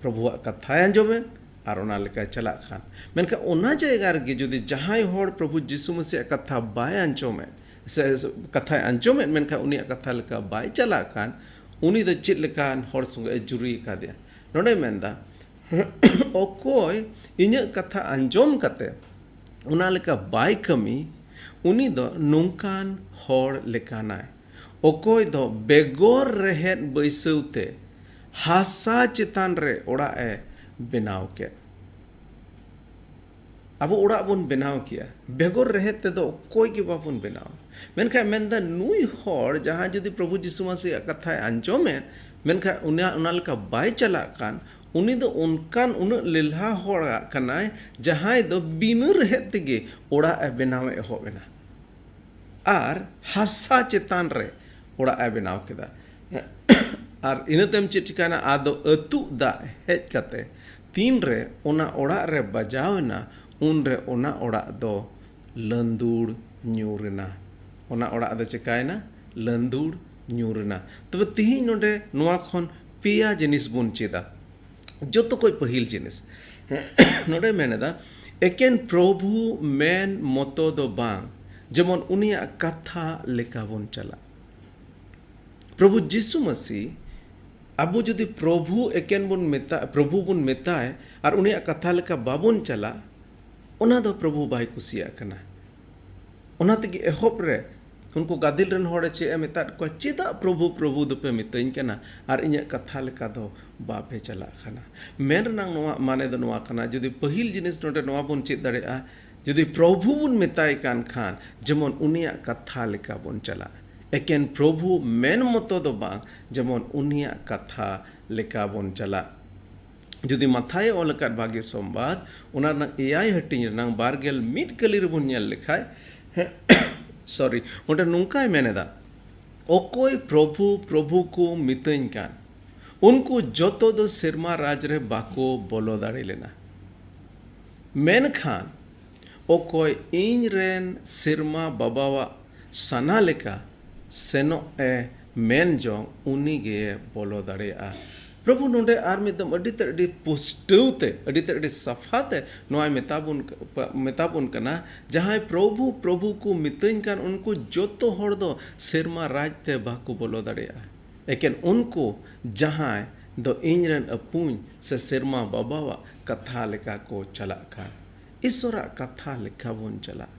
ᱯᱨᱚᱵᱷᱩᱣᱟᱜ ᱠᱟᱛᱷᱟᱭ ᱟᱸᱡᱚᱢᱮᱫ ᱟᱨ ᱚᱱᱟ ᱞᱮᱠᱟᱭ ᱪᱟᱞᱟᱜ ᱠᱷᱟᱱ᱾ ᱢᱮᱱᱠᱷᱟᱱ ᱚᱱᱟ ᱡᱟᱭᱜᱟ ᱨᱮᱜᱮ ᱡᱩᱫᱤ ᱡᱟᱦᱟᱸᱭ ᱦᱚᱲ ᱯᱨᱚᱵᱷᱩ ᱡᱤᱥᱩ ᱢᱟᱹᱥᱤᱭᱟᱜ ᱠᱟᱛᱷᱟ ᱵᱟᱭ ᱟᱸᱡᱚᱢᱮᱫ, ᱥᱮ ᱠᱟᱛᱷᱟᱭ ᱟᱸᱡᱚᱢᱮᱫ, ᱢᱮᱱᱠᱷᱟᱱ ᱩᱱᱤᱭᱟᱜ ᱠᱟᱛᱷᱟ ᱞᱮᱠᱟ ᱵᱟᱭ ᱪᱟᱞᱟᱜ ᱠᱷᱟᱱ, ᱩᱱᱤ ᱫᱚ ᱪᱮᱫ ᱞᱮᱠᱟᱱ ᱦᱚᱲ ᱥᱚᱸᱜᱮ ᱮ ᱡᱩᱨᱤ ᱟᱠᱟᱫᱮᱭᱟ? ᱱᱚᱰᱮᱭ ᱢᱮᱱᱫᱟ, ᱚᱠᱚᱭ ᱤᱧᱟᱹᱜ ᱠᱟᱛᱷᱟ ᱟᱸᱡᱚᱢ ᱠᱟᱛᱮ ᱚᱱᱟ ᱞᱮᱠᱟ ᱵᱟᱭ ᱠᱟᱹᱢᱤ, ᱩᱱᱤ ᱫᱚ ᱱᱚᱝᱠᱟᱱ ᱦᱚᱲ ᱞᱮᱠᱟᱱᱟᱭ, ᱚᱠᱚᱭ ᱫᱚ ᱵᱮᱜᱚᱨ ᱨᱮᱦᱮᱫ ᱵᱟᱹᱭᱥᱟᱹᱣ ᱛᱮ ᱦᱟᱥᱟ ᱪᱮᱛᱟᱱ ᱨᱮ ᱚᱲᱟᱜ ᱮ ᱵᱮᱱᱟᱣ ᱠᱮᱫ᱾ ᱟᱵᱚ ᱚᱲᱟᱜ ᱵᱚᱱ ᱵᱮᱱᱟᱣ ᱠᱮᱭᱟ, ᱵᱮᱜᱚᱨ ᱨᱮᱦᱮᱫ ᱛᱮᱫᱚ ᱚᱠᱚᱭ ᱜᱮ ᱵᱟᱵᱚᱱ ᱵᱮᱱᱟᱣᱟ᱾ ᱢᱮᱱᱠᱷᱟᱱ ᱢᱮᱱᱫᱟ, ᱱᱩᱭ ᱦᱚᱲ ᱡᱟᱦᱟᱸᱭ ᱡᱩᱫᱤ ᱯᱨᱚᱵᱷᱩ ᱡᱤᱥᱩ ᱢᱟᱹᱥᱤᱭᱟᱜ ᱠᱟᱛᱷᱟᱭ ᱟᱸᱡᱚᱢᱮᱫ, ᱢᱮᱱᱠᱷᱟᱱ ᱚᱱᱟ, ᱚᱱᱟ ᱞᱮᱠᱟ ᱵᱟᱭ ᱪᱟᱞᱟᱜ ᱠᱟᱱ, ᱩᱱᱤ ᱫᱚ ᱚᱱᱠᱟᱱ ᱩᱱᱟᱹᱜ ᱞᱮᱞᱦᱟ ᱦᱚᱲᱟᱜ ᱠᱟᱱᱟᱭ, ᱡᱟᱦᱟᱸᱭ ᱫᱚ ᱵᱤᱱᱟᱹ ᱨᱮᱦᱮᱫ ᱛᱮᱜᱮ ᱚᱲᱟᱜ ᱮ ᱵᱮᱱᱟᱣ ᱮ ᱮᱦᱚᱵ ᱮᱱᱟ᱾ ᱟᱨ ᱦᱟᱥᱟ ᱪᱮᱛᱟᱱ ᱨᱮ ᱚᱲᱟᱜ ᱮ ᱵᱮᱱᱟᱣ ᱠᱮᱫᱟ᱾ ᱟᱨ ᱤᱱᱟᱹ ᱛᱟᱭᱚᱢ ᱪᱮᱫ ᱪᱤᱠᱟᱭᱱᱟ? ᱟᱫᱚ ᱟᱹᱛᱩᱜ ᱫᱟᱜ ᱦᱮᱡ ᱠᱟᱛᱮ ᱛᱤᱱᱨᱮ ᱚᱱᱟ ᱚᱲᱟᱜ ᱨᱮ ᱵᱟᱡᱟᱣ ᱮᱱᱟ, ᱩᱱᱨᱮ ᱚᱱᱟ ᱚᱲᱟᱜ ᱫᱚ ᱞᱟᱹᱱᱫᱩᱲ ᱧᱩᱨ ᱮᱱᱟ᱾ ᱚᱱᱟ ᱚᱲᱟᱜ ᱫᱚ ᱪᱤᱠᱟᱭᱱᱟ? ᱞᱟᱹᱱᱫᱩᱲ ᱧᱩᱨ ᱮᱱᱟ᱾ ᱛᱚᱵᱮ ᱛᱤᱦᱤᱧ ᱱᱚᱰᱮ ᱱᱚᱣᱟ ᱠᱷᱚᱱ ᱯᱮᱭᱟ ᱡᱤᱱᱤᱥ ᱵᱚᱱ ᱪᱮᱫᱟ᱾ ᱡᱚᱛᱚ ᱠᱷᱚᱡ ᱯᱟᱹᱦᱤᱞ ᱡᱤᱱᱤᱥ ᱱᱚᱰᱮ ᱢᱮᱱ ᱮᱫᱟ, ᱮᱠᱮᱱ ᱯᱨᱚᱵᱷᱩ ᱢᱮᱱ ᱢᱚᱛᱚ ᱫᱚ ᱵᱟᱝ, ᱡᱮᱢᱚᱱ ᱩᱱᱤᱭᱟᱜ ᱠᱟᱛᱷᱟ ᱞᱮᱠᱟ ᱵᱚᱱ ᱪᱟᱞᱟᱜ᱾ ᱯᱨᱚᱵᱷᱩ ᱡᱤᱥᱩ ᱢᱟᱹᱥᱤ, ᱟᱵᱚ ᱡᱩᱫᱤ ᱯᱨᱚᱵᱷᱩ ᱮᱠᱮᱱ ᱵᱚᱱ ᱢᱮᱛᱟ, ᱯᱨᱚᱵᱷᱩ ᱵᱚᱱ ᱢᱮᱛᱟᱭ ᱟᱨ ᱩᱱᱤᱭᱟᱜ ᱠᱟᱛᱷᱟ ᱞᱮᱠᱟ ᱵᱟᱵᱚᱱ ᱪᱟᱞᱟᱜ, ᱚᱱᱟ ᱫᱚ ᱯᱨᱚᱵᱷᱩ ᱵᱟᱭ ᱠᱩᱥᱤᱭᱟᱜ ᱠᱟᱱᱟ᱾ ᱚᱱᱟ ᱛᱮᱜᱮ ᱮᱦᱚᱵ ᱨᱮ ᱩᱱᱠᱩ ᱜᱟᱫᱮᱞ ᱨᱮᱱ ᱦᱚᱲᱮ ᱪᱮᱫ ᱮ ᱢᱮᱛᱟᱫ ᱠᱚᱣᱟ, "ᱪᱮᱫᱟᱜ ᱯᱨᱚᱵᱷᱩ, ᱯᱨᱚᱵᱷᱩ ᱫᱚᱯᱮ ᱢᱤᱛᱟᱹᱧ ᱠᱟᱱᱟ ᱟᱨ ᱤᱧᱟᱹᱜ ᱠᱟᱛᱷᱟ ᱞᱮᱠᱟ ᱫᱚ ᱵᱟᱯᱮ ᱪᱟᱞᱟᱜ ᱠᱟᱱᱟ?" ᱢᱮᱱ ᱨᱮᱱᱟᱜ ᱱᱚᱣᱟ ᱢᱟᱱᱮ ᱫᱚ ᱱᱚᱣᱟ ᱠᱟᱱᱟ, ᱡᱩᱫᱤ ᱯᱟᱹᱦᱤᱞ ᱡᱤᱱᱤᱥ ᱱᱚᱰᱮ ᱱᱚᱣᱟ ᱵᱚᱱ ᱪᱮᱫ ᱫᱟᱲᱮᱭᱟᱜᱼᱟ, ᱡᱩᱫᱤ ᱯᱨᱚᱵᱷᱩ ᱵᱚᱱ ᱢᱮᱛᱟᱭ ᱠᱟᱱ ᱠᱷᱟᱱ, ᱡᱮᱢᱚᱱ ᱩᱱᱤᱭᱟᱜ ᱠᱟᱛᱷᱟ ᱞᱮᱠᱟ ᱵᱚᱱ ᱪᱟᱞᱟᱜᱼᱟ᱾ ᱮᱠᱮᱱ ᱯᱨᱚᱵᱷᱩ ᱢᱮᱱ ᱢᱚᱛᱚ ᱫᱚ ᱵᱟᱝ, ᱡᱮᱢᱚᱱ ᱩᱱᱤᱭᱟᱜ ᱠᱟᱛᱷᱟ ᱞᱮᱠᱟ ᱵᱚᱱ ᱪᱟᱞᱟᱜ᱾ ᱡᱩᱫᱤ ᱢᱟᱛᱷᱟᱭᱮ ᱚᱞ ᱟᱠᱟᱫ ᱵᱷᱟᱜᱮ ᱥᱚᱢᱵᱟᱫ, ᱚᱱᱟ ᱨᱮᱱᱟᱜ ᱮᱭᱟᱭ ᱦᱟᱹᱴᱤᱧ ᱨᱮᱱᱟᱜ ᱵᱟᱨ ᱜᱮᱞ ᱢᱤᱫ ᱠᱟᱹᱞᱤ ᱨᱮᱵᱚᱱ ᱧᱮᱞ ᱞᱮᱠᱷᱟᱡ, ᱥᱚᱨᱤ, ᱚᱸᱰᱮ ᱱᱚᱝᱠᱟᱭ ᱢᱮᱱ ᱮᱫᱟ, "ᱚᱠᱚᱭ ᱯᱨᱚᱵᱷᱩ, ᱯᱨᱚᱵᱷᱩ ᱠᱚ ᱢᱤᱛᱟᱹᱧ ᱠᱟᱱ, ᱩᱱᱠᱩ ᱡᱚᱛᱚ ᱫᱚ ᱥᱮᱨᱢᱟ ᱨᱟᱡᱽ ᱨᱮ ᱵᱟᱠᱚ ᱵᱚᱞᱚ ᱫᱟᱲᱮ ᱞᱮᱱᱟ᱾ ᱢᱮᱱᱠᱷᱟᱱ ᱚᱠᱚᱭ ᱤᱧ ᱨᱮᱱ ᱥᱮᱨᱢᱟ ᱵᱟᱵᱟᱣᱟᱜ ᱥᱟᱱᱟ ᱞᱮᱠᱟ ᱥᱮᱱᱚᱜ ᱮ ᱢᱮᱱ ᱡᱚᱝ, ᱩᱱᱤ ᱜᱮ ᱵᱚᱞᱚ ᱫᱟᱲᱮᱭᱟᱜᱼᱟ᱾" ᱯᱨᱚᱵᱷᱩ ᱱᱚᱰᱮ ᱟᱨ ᱢᱤᱫ ᱫᱚᱢ ᱟᱹᱰᱤ ᱛᱮᱫ ᱟᱹᱰᱤ ᱯᱩᱥᱴᱟᱹᱣ ᱛᱮ, ᱟᱹᱰᱤ ᱛᱮᱫ ᱟᱹᱰᱤ ᱥᱟᱯᱷᱟ ᱛᱮ ᱱᱚᱣᱟᱭ ᱢᱮᱛᱟ ᱵᱚᱱ, ᱢᱮᱛᱟ ᱵᱚᱱ ᱠᱟᱱᱟ, ᱡᱟᱦᱟᱸᱭ ᱯᱨᱚᱵᱷᱩ, ᱯᱨᱚᱵᱷᱩ ᱠᱚ ᱢᱤᱛᱟᱹᱧ ᱠᱟᱱ, ᱩᱱᱠᱩ ᱡᱚᱛᱚ ᱦᱚᱲ ᱫᱚ ᱥᱮᱨᱢᱟ ᱨᱟᱡᱽ ᱛᱮ ᱵᱟᱠᱚ ᱵᱚᱞᱚ ᱫᱟᱲᱮᱭᱟᱜᱼᱟ᱾ ᱮᱠᱮᱱ ᱩᱱᱠᱩ ᱡᱟᱦᱟᱸᱭ ᱫᱚ ᱤᱧ ᱨᱮᱱ ᱟᱹᱯᱩᱧ ᱥᱮ ᱥᱮᱨᱢᱟ ᱵᱟᱵᱟᱣᱟᱜ ᱠᱟᱛᱷᱟ ᱞᱮᱠᱟ ᱠᱚ ᱪᱟᱞᱟᱜ ᱠᱷᱟᱱ, ᱤᱥᱚᱨᱟᱜ ᱠᱟᱛᱷᱟ ᱞᱮᱠᱟ ᱵᱚᱱ ᱪᱟᱞᱟᱜ,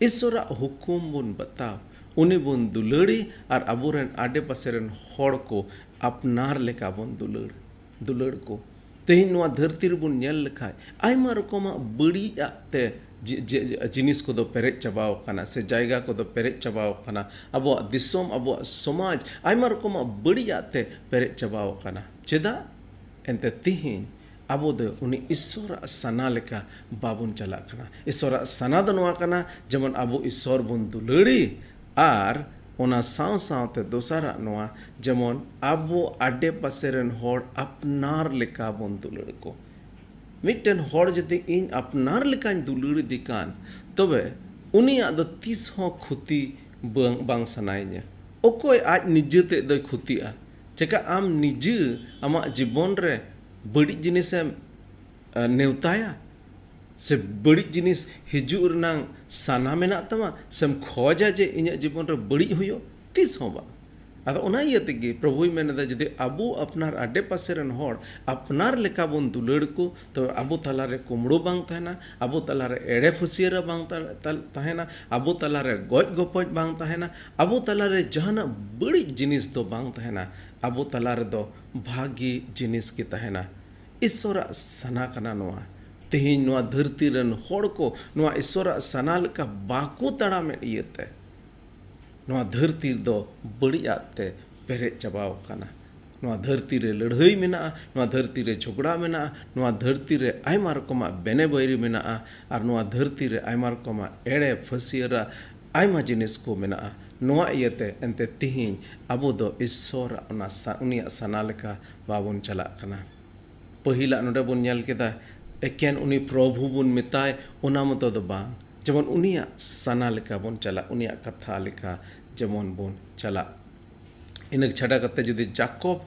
ᱤᱥᱚᱨᱟᱜ ᱦᱩᱠᱩᱢ ᱵᱚᱱ ᱵᱟᱛᱟᱣ, ᱩᱱᱤ ᱵᱚᱱ ᱫᱩᱞᱟᱹᱲᱤ ᱟᱨ ᱟᱵᱚᱨᱮᱱ ᱟᱰᱮᱯᱟᱥᱮ ᱨᱮᱱ ᱦᱚᱲ ᱠᱚ ᱟᱯᱱᱟᱨ ᱞᱮᱠᱟ ᱵᱚᱱ ᱫᱩᱞᱟᱹᱲ, ᱫᱩᱞᱟᱹᱲ ᱠᱚ᱾ ᱛᱮᱦᱮᱧ ᱱᱚᱣᱟ ᱫᱷᱟᱹᱨᱛᱤ ᱨᱮᱵᱚᱱ ᱧᱮᱞ ᱞᱮᱠᱷᱟᱡ, ᱟᱭᱢᱟ ᱨᱚᱠᱚᱢᱟᱜ ᱵᱟᱹᱲᱤᱡᱟᱜ ᱛᱮ ᱡᱤ-, ᱡᱤ-, ᱡᱤᱱᱤᱥ ᱠᱚᱫᱚ ᱯᱮᱨᱮᱡ ᱪᱟᱵᱟᱣ ᱟᱠᱟᱱᱟ, ᱥᱮ ᱡᱟᱭᱜᱟ ᱠᱚᱫᱚ ᱯᱮᱨᱮᱡ ᱪᱟᱵᱟᱣ ᱟᱠᱟᱱᱟ᱾ ᱟᱵᱚᱣᱟᱜ ᱫᱤᱥᱚᱢ, ᱟᱵᱚᱣᱟᱜ ᱥᱚᱢᱟᱡᱽ ᱟᱭᱢᱟ ᱨᱚᱠᱚᱢᱟᱜ ᱵᱟᱹᱲᱤᱡᱟᱜ ᱛᱮ ᱯᱮᱨᱮᱡ ᱪᱟᱵᱟᱣ ᱟᱠᱟᱱᱟ᱾ ᱪᱮᱫᱟᱜ? ᱮᱱᱛᱮ ᱛᱤᱦᱤᱧ ᱟᱵᱚ ᱫᱚ ᱩᱱᱤ ᱤᱥᱥᱚᱨᱟᱜ ᱥᱟᱱᱟ ᱞᱮᱠᱟ ᱵᱟᱵᱚᱱ ᱪᱟᱞᱟᱜ ᱠᱟᱱᱟ᱾ ᱤᱥᱥᱚᱨᱟᱜ ᱥᱟᱱᱟ ᱫᱚ ᱱᱚᱣᱟ ᱠᱟᱱᱟ, ᱡᱮᱢᱚᱱ ᱟᱵᱚ ᱤᱥᱥᱚᱨ ᱵᱚᱱ ᱫᱩᱞᱟᱹᱲᱤ ᱟᱨ ᱚᱱᱟ ᱥᱟᱶ ᱥᱟᱶᱛᱮ ᱫᱚᱥᱟᱨᱟᱜ ᱱᱚᱣᱟ, ᱡᱮᱢᱚᱱ ᱟᱵᱚ ᱟᱰᱮ ᱯᱟᱥᱮ ᱨᱮᱱ ᱦᱚᱲ ᱟᱯᱱᱟᱨ ᱞᱮᱠᱟ ᱵᱚᱱ ᱫᱩᱞᱟᱹᱲ ᱠᱚ᱾ ᱢᱤᱫᱴᱮᱱ ᱦᱚᱲ ᱡᱩᱫᱤ ᱤᱧ ᱟᱯᱱᱟᱨ ᱞᱮᱠᱟᱧ ᱫᱩᱞᱟᱹᱲ ᱤᱫᱤ ᱠᱟᱱ, ᱛᱚᱵᱮ ᱩᱱᱤᱭᱟᱜ ᱫᱚ ᱛᱤᱥ ᱦᱚᱸ ᱠᱷᱚᱛᱤ ᱵᱟᱝ, ᱵᱟᱝ ᱥᱟᱱᱟᱭᱤᱧᱟ᱾ ᱚᱠᱚᱭ ᱟᱡ ᱱᱤᱡᱮ ᱛᱮᱫ ᱫᱚᱭ ᱠᱷᱚᱛᱤᱜᱼᱟ? ᱪᱮᱠᱟ ᱟᱢ ᱱᱤᱡᱮ ᱟᱢᱟᱜ ᱡᱤᱵᱚᱱ ᱨᱮ ᱵᱟᱹᱲᱤᱡ ᱡᱤᱱᱤᱥᱮᱢ ᱮ, ᱱᱮᱣᱛᱟᱭᱟ? ᱥᱮ ᱵᱟᱹᱲᱤᱡ ᱡᱤᱱᱤᱥ ᱦᱤᱡᱩᱜ ᱨᱮᱱᱟᱜ ᱥᱟᱱᱟ ᱢᱮᱱᱟᱜ ᱛᱟᱢᱟ? ᱥᱮᱢ ᱠᱷᱚᱡᱟ ᱡᱮ ᱤᱧᱟᱹᱜ ᱡᱤᱵᱚᱱ ᱨᱮ ᱵᱟᱹᱲᱤᱡ ᱦᱩᱭᱩᱜ? ᱛᱤᱥ ᱦᱚᱸ ᱵᱟᱝ᱾ ᱟᱫᱚ ᱚᱱᱟ ᱤᱭᱟᱹ ᱛᱮᱜᱮ ᱯᱨᱚᱵᱷᱩᱭ ᱢᱮᱱ ᱮᱫᱟ, ᱡᱩᱫᱤ ᱟᱵᱚ ᱟᱯᱱᱟᱨ ᱟᱰᱮ ᱯᱟᱥᱮ ᱨᱮᱱ ᱦᱚᱲ ᱟᱯᱱᱟᱨ ᱞᱮᱠᱟ ᱵᱚᱱ ᱫᱩᱞᱟᱹᱲ ᱠᱚ, ᱛᱚᱵᱮ ᱟᱵᱚ ᱛᱟᱞᱟᱨᱮ ᱠᱩᱢᱲᱩ ᱵᱟᱝ ᱛᱟᱦᱮᱱᱟ, ᱟᱵᱚ ᱛᱟᱞᱟᱨᱮ ᱮᱲᱮ ᱯᱷᱟᱹᱥᱭᱟᱹᱨᱟ ᱵᱟᱝ ᱛᱟ-, ᱛᱟ-, ᱛᱟᱦᱮᱱᱟ, ᱟᱵᱚ ᱛᱟᱞᱟᱨᱮ ᱜᱚᱡ ᱜᱚᱯᱚᱡ ᱵᱟᱝ ᱛᱟᱦᱮᱱᱟ, ᱟᱵᱚ ᱛᱟᱞᱟᱨᱮ ᱡᱟᱦᱟᱱᱟᱜ ᱵᱟᱹᱲᱤᱡ ᱡᱤᱱᱤᱥ ᱫᱚ ᱵᱟᱝ ᱛᱟᱦᱮᱱᱟ᱾ ᱟᱵᱚ ᱛᱟᱞᱟ ᱨᱮᱫᱚ ᱵᱷᱟᱹᱜᱤ ᱡᱤᱱᱤᱥ ᱜᱮ ᱛᱟᱦᱮᱱᱟ᱾ ᱤᱥᱚᱨᱟᱜ ᱥᱟᱱᱟ ᱠᱟᱱᱟ ᱱᱚᱣᱟ᱾ ᱛᱮᱦᱮᱧ ᱱᱚᱣᱟ ᱫᱷᱟᱹᱨᱛᱤ ᱨᱮᱱ ᱦᱚᱲ ᱠᱚ ᱱᱚᱣᱟ ᱤᱥᱚᱨᱟᱜ ᱥᱟᱱᱟ ᱞᱮᱠᱟ ᱵᱟᱠᱚ ᱛᱟᱲᱟᱢᱮᱫ ᱤᱭᱟᱹᱛᱮ, ᱱᱚᱣᱟ ᱫᱷᱟᱹᱨᱛᱤ ᱫᱚ ᱵᱟᱹᱲᱤᱡ ᱟᱜ ᱛᱮ ᱯᱮᱨᱮᱡ ᱪᱟᱵᱟᱣ ᱟᱠᱟᱱᱟ᱾ ᱱᱚᱣᱟ ᱫᱷᱟᱹᱨᱛᱤ ᱨᱮ ᱞᱟᱹᱲᱦᱟᱹᱭ ᱢᱮᱱᱟᱜᱼᱟ, ᱱᱚᱣᱟ ᱫᱷᱟᱹᱨᱛᱤ ᱨᱮ ᱡᱷᱚᱜᱽᱲᱟ ᱢᱮᱱᱟᱜᱼᱟ, ᱱᱚᱣᱟ ᱫᱷᱟᱹᱨᱛᱤ ᱨᱮ ᱟᱭᱢᱟ ᱨᱚᱠᱚᱢᱟᱜ ᱵᱮᱱᱮ ᱵᱟᱹᱭᱨᱤ ᱢᱮᱱᱟᱜᱼᱟ, ᱟᱨ ᱱᱚᱣᱟ ᱫᱷᱟᱹᱨᱛᱤ ᱨᱮ ᱟᱭᱢᱟ ᱨᱚᱠᱚᱢᱟᱜ ᱮᱲᱮ ᱯᱷᱟᱹᱥᱭᱟᱹᱨᱟ ᱟᱭᱢᱟ ᱡᱤᱱᱤᱥ ᱠᱚ ᱢᱮᱱᱟᱜᱼᱟ᱾ ᱱᱚᱣᱟ ᱤᱭᱟᱹᱛᱮ ᱮᱱᱛᱮ ᱛᱤᱦᱤᱧ ᱟᱵᱚ ᱫᱚ ᱤᱥᱚᱨᱟᱜ ᱚᱱᱟ ᱥᱟ-, ᱩᱱᱤᱭᱟᱜ ᱥᱟᱱᱟ ᱞᱮᱠᱟ ᱵᱟᱵᱚᱱ ᱪᱟᱞᱟᱜ ᱠᱟᱱᱟ᱾ ᱯᱟᱹᱦᱤᱞᱟᱜ ᱱᱚᱰᱮ ᱵᱚᱱ ᱧᱮᱞ ᱠᱮᱫᱟ, ᱮᱠᱮᱱ ᱩᱱᱤ ᱯᱨᱚᱵᱷᱩ ᱵᱚᱱ ᱢᱮᱛᱟᱭ, ᱚᱱᱟ ᱢᱚᱛᱚ ᱫᱚ ᱵᱟᱝ, ᱡᱮᱢᱚᱱ ᱩᱱᱤᱭᱟᱜ ᱥᱟᱱᱟ ᱞᱮᱠᱟ ᱵᱚᱱ ᱪᱟᱞᱟᱜ, ᱩᱱᱤᱭᱟᱜ ᱠᱟᱛᱷᱟ ᱞᱮᱠᱟ ᱡᱮᱢᱚᱱ ᱵᱚᱱ ᱪᱟᱞᱟᱜ᱾ ᱤᱱᱟᱹ ᱪᱷᱟᱰᱟ ᱠᱟᱛᱮ ᱡᱩᱫᱤ ᱡᱟᱠᱚᱵ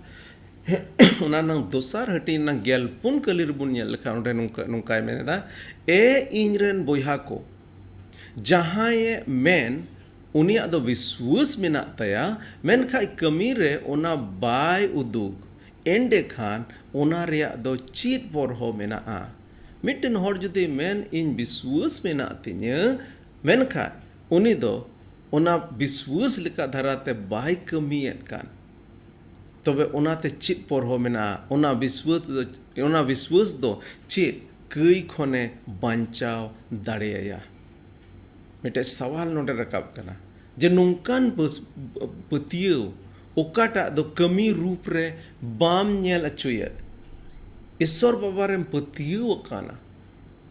ᱚᱱᱟ ᱨᱮᱱᱟᱜ ᱫᱚᱥᱟᱨ ᱦᱟᱹᱴᱤᱧ ᱨᱮᱱᱟᱜ ᱜᱮᱞ ᱯᱩᱱ ᱠᱟᱹᱞᱤ ᱨᱮᱵᱚᱱ ᱧᱮᱞ ᱞᱮᱠᱷᱟᱱ, ᱚᱸᱰᱮ ᱱᱚᱝᱠᱟ, ᱱᱚᱝᱠᱟᱭ ᱢᱮᱱ ᱮᱫᱟ, ᱮ ᱤᱧ ᱨᱮᱱ ᱵᱚᱭᱦᱟ ᱠᱚ, ᱡᱟᱦᱟᱸᱭᱮ ᱢᱮᱱ ᱩᱱᱤᱭᱟᱜ ᱫᱚ ᱵᱤᱥᱣᱟᱹᱥ ᱢᱮᱱᱟᱜ ᱛᱟᱭᱟ, ᱢᱮᱱᱠᱷᱟᱱ ᱠᱟᱹᱢᱤ ᱨᱮ ᱚᱱᱟ ᱵᱟᱭ ᱩᱫᱩᱜ, ᱮᱸᱰᱮᱠᱷᱟᱱ ᱚᱱᱟ ᱨᱮᱭᱟᱜ ᱫᱚ ᱪᱮᱫ ᱯᱚᱨᱦᱚ ᱢᱮᱱᱟᱜᱼᱟ? ᱢᱤᱫᱴᱮᱱ ᱦᱚᱲ ᱡᱩᱫᱤ ᱢᱮᱱ, "ᱤᱧ ᱵᱤᱥᱣᱟᱹᱥ ᱢᱮᱱᱟᱜ ᱛᱤᱧᱟᱹ," ᱢᱮᱱᱠᱷᱟᱱ ᱩᱱᱤ ᱫᱚ ᱚᱱᱟ ᱵᱤᱥᱣᱟᱹᱥ ᱞᱮᱠᱟ ᱫᱷᱟᱨᱟᱛᱮ ᱵᱟᱭ ᱠᱟᱹᱢᱤᱭᱮᱫ ᱠᱟᱱ, ᱛᱚᱵᱮ ᱚᱱᱟᱛᱮ ᱪᱮᱫ ᱯᱚᱨᱦᱚ ᱢᱮᱱᱟᱜᱼᱟ? ᱚᱱᱟ ᱵᱤᱥᱣᱟᱹᱥ ᱫᱚ, ᱚᱱᱟ ᱵᱤᱥᱣᱟᱹᱥ ᱫᱚ ᱪᱮᱫ ᱠᱟᱹᱭ ᱠᱷᱚᱱᱮ ᱵᱟᱧᱪᱟᱣ ᱫᱟᱲᱮᱭᱟᱭᱟ? ᱢᱤᱫᱴᱮᱡ ᱥᱟᱣᱟᱞ ᱱᱚᱰᱮ ᱨᱟᱠᱟᱵ ᱠᱟᱱᱟ ᱡᱮ ᱱᱚᱝᱠᱟᱱ ᱯᱟᱹᱥ-, ᱯᱟᱹᱛᱭᱟᱹᱣ ᱚᱠᱟᱴᱟᱜ ᱫᱚ ᱠᱟᱹᱢᱤ ᱨᱩᱯ ᱨᱮ ᱵᱟᱢ ᱧᱮᱞ ᱚᱪᱚᱭᱮᱫ? ᱤᱥᱥᱚᱨ ᱵᱟᱵᱟ ᱨᱮᱢ ᱯᱟᱹᱛᱭᱟᱹᱣ ᱟᱠᱟᱱᱟ,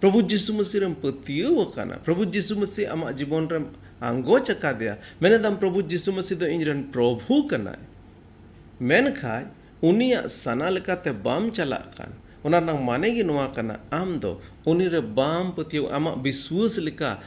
ᱯᱨᱚᱵᱷᱩ ᱡᱤᱥᱩ ᱢᱟᱹᱥᱤ ᱨᱮᱢ ᱯᱟᱹᱛᱭᱟᱹᱣ ᱟᱠᱟᱱᱟ, ᱯᱨᱚᱵᱷᱩ ᱡᱤᱥᱩ ᱢᱟᱹᱥᱤ ᱟᱢᱟᱜ ᱡᱤᱵᱚᱱ ᱨᱮᱢ ᱟᱸᱜᱚᱪ ᱟᱠᱟᱫᱮᱭᱟ, ᱢᱮᱱᱮᱫᱟᱢ, "ᱯᱨᱚᱵᱷᱩ ᱡᱤᱥᱩ ᱢᱟᱹᱥᱤ ᱫᱚ ᱤᱧ ᱨᱮᱱ ᱯᱨᱚᱵᱷᱩ ᱠᱟᱱᱟᱭ", ᱢᱮᱱᱠᱷᱟᱱ ᱩᱱᱤᱭᱟᱜ ᱥᱟᱱᱟ ᱞᱮᱠᱟᱛᱮ ᱵᱟᱢ ᱪᱟᱞᱟᱜ ᱠᱟᱱ, ᱚᱱᱟ ᱨᱮᱱᱟᱜ ᱢᱟᱱᱮ ᱜᱮ ᱱᱚᱣᱟ ᱠᱟᱱᱟ, ᱟᱢ ᱫᱚ ᱩᱱᱤ ᱨᱮ ᱵᱟᱢ ᱯᱟᱹᱛᱭᱟᱹᱣ, ᱟᱢᱟᱜ ᱵᱤᱥᱣᱟᱹᱥ ᱞᱮᱠᱟ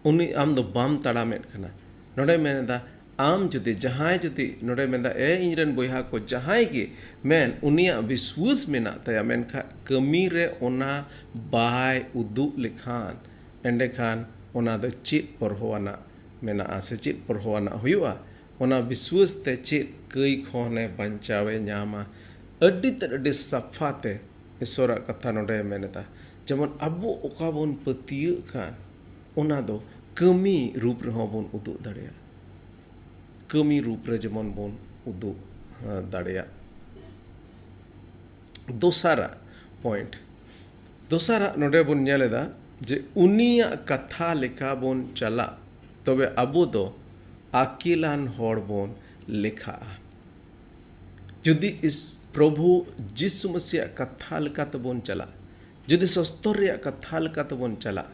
ᱩᱱᱤ, ᱟᱢ ᱫᱚ ᱵᱟᱢ ᱛᱟᱲᱟᱢᱮᱫ ᱠᱟᱱᱟ᱾ ᱱᱚᱰᱮ ᱢᱮᱱ ᱮᱫᱟ, ᱟᱢ ᱡᱩᱫᱤ, ᱡᱟᱦᱟᱸᱭ ᱡᱩᱫᱤ ᱱᱚᱰᱮ ᱢᱮᱱᱫᱟ, ᱮ ᱤᱧᱨᱮᱱ ᱵᱚᱭᱦᱟ ᱠᱚ, ᱡᱟᱦᱟᱸᱭ ᱜᱮ ᱢᱮᱱ, ᱩᱱᱤᱭᱟᱜ ᱵᱤᱥᱣᱟᱹᱥ ᱢᱮᱱᱟᱜ ᱛᱟᱭᱟ, ᱢᱮᱱᱠᱷᱟᱱ ᱠᱟᱹᱢᱤ ᱨᱮ ᱚᱱᱟ ᱵᱟᱭ ᱩᱫᱩᱜ ᱞᱮᱠᱷᱟᱱ, ᱮᱸᱰᱮᱠᱷᱟᱱ ᱚᱱᱟ ᱫᱚ ᱪᱮᱫ ᱯᱚᱨᱦᱚᱣᱟᱱᱟᱜ ᱢᱮᱱᱟᱜᱼᱟ ᱥᱮ ᱪᱮᱫ ᱯᱚᱨᱦᱚᱣᱟᱱᱟᱜ ᱦᱩᱭᱩᱜᱼᱟ? ᱚᱱᱟ ᱵᱤᱥᱣᱟᱹᱥ ᱛᱮ ᱪᱮᱫ ᱠᱟᱹᱭ ᱠᱷᱚᱱᱮ ᱵᱟᱧᱪᱟᱣᱮ ᱧᱟᱢᱟ? ᱟᱹᱰᱤ ᱛᱮᱫ ᱟᱹᱰᱤ ᱥᱟᱯᱷᱟ ᱛᱮ ᱤᱥᱚᱨᱟᱜ ᱠᱟᱛᱷᱟ ᱱᱚᱰᱮ ᱢᱮᱱ ᱮᱫᱟ, ᱡᱮᱢᱚᱱ ᱟᱵᱚ ᱚᱠᱟ ᱵᱚᱱ ᱯᱟᱹᱛᱭᱟᱹᱜ ᱠᱟᱱ, ᱚᱱᱟ ᱫᱚ ᱠᱟᱹᱢᱤ ᱨᱩᱯ ᱨᱮᱦᱚᱸ ᱵᱚᱱ ᱩᱫᱩᱜ ᱫᱟᱲᱮᱭᱟᱜᱼᱟ᱾ ᱠᱟᱹᱢᱤ ᱨᱩᱯ ᱨᱮ ᱡᱮᱢᱚᱱ ᱵᱚᱱ ᱩᱫᱩᱜ, ᱦᱮᱸ, ᱫᱟᱲᱮᱭᱟᱜ᱾ ᱫᱚᱥᱟᱨᱟᱜ ᱯᱚᱭᱮᱱᱴ, ᱫᱚᱥᱟᱨᱟᱜ ᱱᱚᱰᱮ ᱵᱚᱱ ᱧᱮᱞ ᱮᱫᱟ ᱡᱮ ᱩᱱᱤᱭᱟᱜ ᱠᱟᱛᱷᱟ ᱞᱮᱠᱟ ᱵᱚᱱ ᱪᱟᱞᱟᱜ, ᱛᱚᱵᱮ ᱟᱵᱚ ᱫᱚ ᱟᱹᱠᱤᱞᱟᱱ ᱦᱚᱲ ᱵᱚᱱ ᱞᱮᱠᱷᱟᱜᱼᱟ᱾ ᱡᱩᱫᱤ ᱤᱥ-, ᱯᱨᱚᱵᱷᱩ ᱡᱤᱥᱩ ᱢᱟᱹᱥᱤᱭᱟᱜ ᱠᱟᱛᱷᱟ ᱞᱮᱠᱟ ᱛᱮᱵᱚᱱ ᱪᱟᱞᱟᱜ, ᱡᱩᱫᱤ ᱥᱚᱥᱛᱚᱨ ᱨᱮᱭᱟᱜ ᱠᱟᱛᱷᱟ ᱞᱮᱠᱟ ᱛᱮᱵᱚᱱ ᱪᱟᱞᱟᱜ,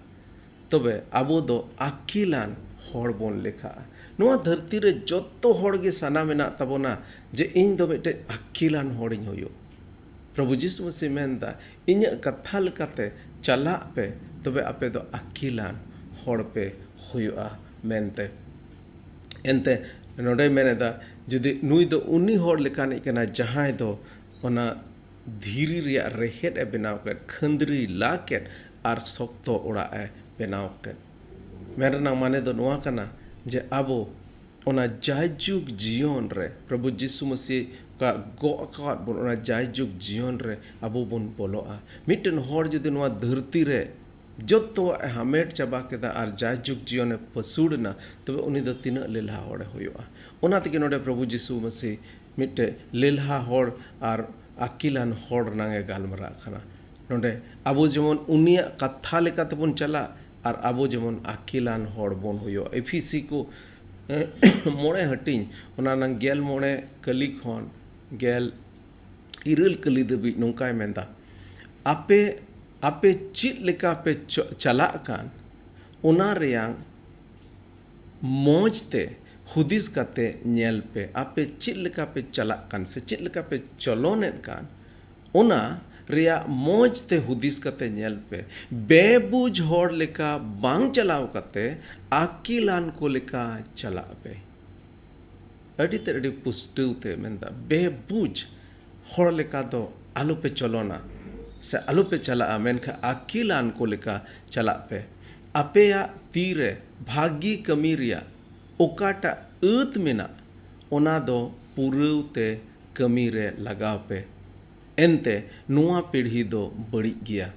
ᱛᱚᱵᱮ ᱟᱵᱚ ᱫᱚ ᱟᱹᱠᱤᱞᱟᱱ ᱦᱚᱲ ᱵᱚᱱ ᱞᱮᱠᱷᱟᱜᱼᱟ᱾ ᱱᱚᱣᱟ ᱫᱷᱟᱹᱨᱛᱤ ᱨᱮ ᱡᱚᱛᱚ ᱦᱚᱲ ᱜᱮ ᱥᱟᱱᱟ ᱢᱮᱱᱟᱜ ᱛᱟᱵᱚᱱᱟ ᱡᱮ ᱤᱧ ᱫᱚ ᱢᱤᱫᱴᱮᱱ ᱟᱹᱠᱤᱞᱟᱱ ᱦᱚᱲᱤᱧ ᱦᱩᱭᱩᱜ᱾ ᱯᱨᱚᱵᱷᱩ ᱡᱤᱥᱩ ᱢᱟᱹᱥᱤ ᱢᱮᱱᱫᱟ, ᱤᱧᱟᱹᱜ ᱠᱟᱛᱷᱟ ᱞᱮᱠᱟᱛᱮ ᱪᱟᱞᱟᱜ ᱯᱮ, ᱛᱚᱵᱮ ᱟᱯᱮ ᱫᱚ ᱟᱹᱠᱤᱞᱟᱱ ᱦᱚᱲ ᱯᱮ ᱦᱩᱭᱩᱜᱼᱟ ᱢᱮᱱᱛᱮ᱾ ᱮᱱᱛᱮ ᱱᱚᱰᱮᱭ ᱢᱮᱱ ᱮᱫᱟ, ᱡᱩᱫᱤ ᱱᱩᱭ ᱫᱚ ᱩᱱᱤ ᱦᱚᱲ ᱞᱮᱠᱟᱱᱤᱡ ᱠᱟᱱᱟ ᱡᱟᱦᱟᱸᱭ ᱫᱚ ᱚᱱᱟ ᱫᱷᱤᱨᱤ ᱨᱮᱭᱟᱜ ᱨᱮᱦᱮᱫ ᱮ ᱵᱮᱱᱟᱣ ᱠᱮᱫ, ᱠᱷᱟᱹᱱᱫᱽᱨᱤ ᱞᱟ ᱠᱮᱫ ᱟᱨ ᱥᱚᱠᱛᱚ ᱚᱲᱟᱜ ᱮ ᱵᱮᱱᱟᱣ ᱠᱮᱫ᱾ ᱢᱮᱱ ᱨᱮᱱᱟᱜ ᱢᱟᱱᱮ ᱫᱚ ᱱᱚᱣᱟ ᱠᱟᱱᱟ ᱡᱮ ᱟᱵᱚ ᱚᱱᱟ ᱡᱟᱭᱡᱩᱜᱽ ᱡᱤᱭᱚᱱ ᱨᱮ ᱯᱨᱚᱵᱷᱩ ᱡᱤᱥᱩ ᱢᱟᱹᱥᱤ ᱚᱠᱟ ᱜᱚᱜ ᱟᱠᱟᱫ ᱵᱚᱱ, ᱚᱱᱟ ᱡᱟᱭᱡᱩᱜᱽ ᱡᱤᱭᱚᱱ ᱨᱮ ᱟᱵᱚ ᱵᱚᱱ ᱵᱚᱞᱚᱜᱼᱟ᱾ ᱢᱤᱫᱴᱮᱱ ᱦᱚᱲ ᱡᱩᱫᱤ ᱱᱚᱣᱟ ᱫᱷᱟᱹᱨᱛᱤ ᱨᱮ ᱡᱚᱛᱚᱣᱟᱜ ᱮ ᱦᱟᱢᱮᱴ ᱪᱟᱵᱟ ᱠᱮᱫᱟ ᱟᱨ ᱡᱟᱭᱡᱩᱜᱽ ᱡᱤᱭᱚᱱᱮ ᱯᱟᱹᱥᱩᱲ ᱮᱱᱟ, ᱛᱚᱵᱮ ᱩᱱᱤ ᱫᱚ ᱛᱤᱱᱟᱹᱜ ᱞᱮᱞᱦᱟ ᱦᱚᱲᱮ ᱦᱩᱭᱩᱜᱼᱟ? ᱚᱱᱟ ᱛᱮᱜᱮ ᱱᱚᱰᱮ ᱯᱨᱚᱵᱷᱩ ᱡᱤᱥᱩ ᱢᱟᱹᱥᱤ ᱢᱤᱫᱴᱮᱡ ᱞᱮᱞᱦᱟ ᱦᱚᱲ ᱟᱨ ᱟᱹᱠᱤᱞᱟᱱ ᱦᱚᱲ ᱨᱮᱱᱟᱝ ᱮ ᱜᱟᱞᱢᱟᱨᱟᱜ ᱠᱟᱱᱟ᱾ ᱱᱚᱰᱮ ᱟᱵᱚ ᱡᱮᱢᱚᱱ ᱩᱱᱤᱭᱟᱜ ᱠᱟᱛᱷᱟ ᱞᱮᱠᱟ ᱛᱮᱵᱚᱱ ᱪᱟᱞᱟᱜ ᱟᱨ ᱟᱵᱚ ᱡᱮᱢᱚᱱ ᱟᱹᱠᱤᱞᱟᱱ ᱦᱚᱲ ᱵᱚᱱ ᱦᱩᱭᱩᱜᱼᱟ᱾ ᱮᱯᱷᱤᱥᱤ ᱠᱚ ᱢᱚᱬᱮ ᱦᱟᱹᱴᱤᱧ, ᱚᱱᱟ ᱨᱮᱱᱟᱝ ᱜᱮᱞ ᱢᱚᱬᱮ ᱠᱟᱹᱞᱤ ᱠᱷᱚᱱ ᱜᱮᱞ ᱤᱨᱟᱹᱞ ᱠᱟᱹᱞᱤ ᱫᱷᱟᱹᱵᱤᱡ ᱱᱚᱝᱠᱟᱭ ᱢᱮᱱᱫᱟ, ᱟᱯᱮ, ᱟᱯᱮ ᱪᱮᱫ ᱞᱮᱠᱟ ᱯᱮ ᱪᱚ-, ᱪᱟᱞᱟᱜ ᱠᱟᱱ, ᱚᱱᱟ ᱨᱮᱭᱟᱝ ᱢᱚᱡᱽ ᱛᱮ ᱦᱩᱫᱤᱥ ᱠᱟᱛᱮ ᱧᱮᱞ ᱯᱮ᱾ ᱟᱯᱮ ᱪᱮᱫ ᱞᱮᱠᱟ ᱯᱮ ᱪᱟᱞᱟᱜ ᱠᱟᱱ ᱥᱮ ᱪᱮᱫ ᱞᱮᱠᱟ ᱯᱮ ᱪᱚᱞᱚᱱᱮᱫ ᱠᱟᱱ, ᱚᱱᱟ ᱨᱮᱭᱟᱜ ᱢᱚᱡᱽ ᱛᱮ ᱦᱩᱫᱤᱥ ᱠᱟᱛᱮ ᱧᱮᱞ ᱯᱮ᱾ ᱵᱮᱵᱩᱡᱽ ᱦᱚᱲ ᱞᱮᱠᱟ ᱵᱟᱝ ᱪᱟᱞᱟᱣ ᱠᱟᱛᱮ ᱟᱹᱠᱤᱞᱟᱱ ᱠᱚ ᱞᱮᱠᱟ ᱪᱟᱞᱟᱜ ᱯᱮ᱾ ᱟᱹᱰᱤ ᱛᱮᱫ ᱟᱹᱰᱤ ᱯᱩᱥᱴᱟᱹᱣ ᱛᱮ ᱢᱮᱱᱫᱟ, ᱵᱮᱵᱩᱡᱽ ᱦᱚᱲ ᱞᱮᱠᱟ ᱫᱚ ᱟᱞᱚᱯᱮ ᱪᱚᱞᱚᱱᱟ ᱥᱮ ᱟᱞᱚᱯᱮ ᱪᱟᱞᱟᱜᱼᱟ, ᱢᱮᱱᱠᱷᱟᱱ ᱟᱹᱠᱤᱞᱟᱱ ᱠᱚ ᱞᱮᱠᱟ ᱪᱟᱞᱟᱜ ᱯᱮ᱾ ᱟᱯᱮᱭᱟᱜ ᱛᱤ ᱨᱮ ᱵᱷᱟᱹᱜᱤ ᱠᱟᱹᱢᱤ ᱨᱮᱭᱟᱜ ᱚᱠᱟᱴᱟᱜ ᱟᱹᱛ ᱢᱮᱱᱟᱜ, ᱚᱱᱟ ᱫᱚ ᱯᱩᱨᱟᱹᱣ ᱛᱮ ᱠᱟᱹᱢᱤ ᱨᱮ ᱞᱟᱜᱟᱣ ᱯᱮ᱾ ᱮᱱᱛᱮ ᱱᱚᱣᱟ ᱯᱤᱲᱦᱤ ᱫᱚ ᱵᱟᱹᱲᱤᱡ ᱜᱮᱭᱟ᱾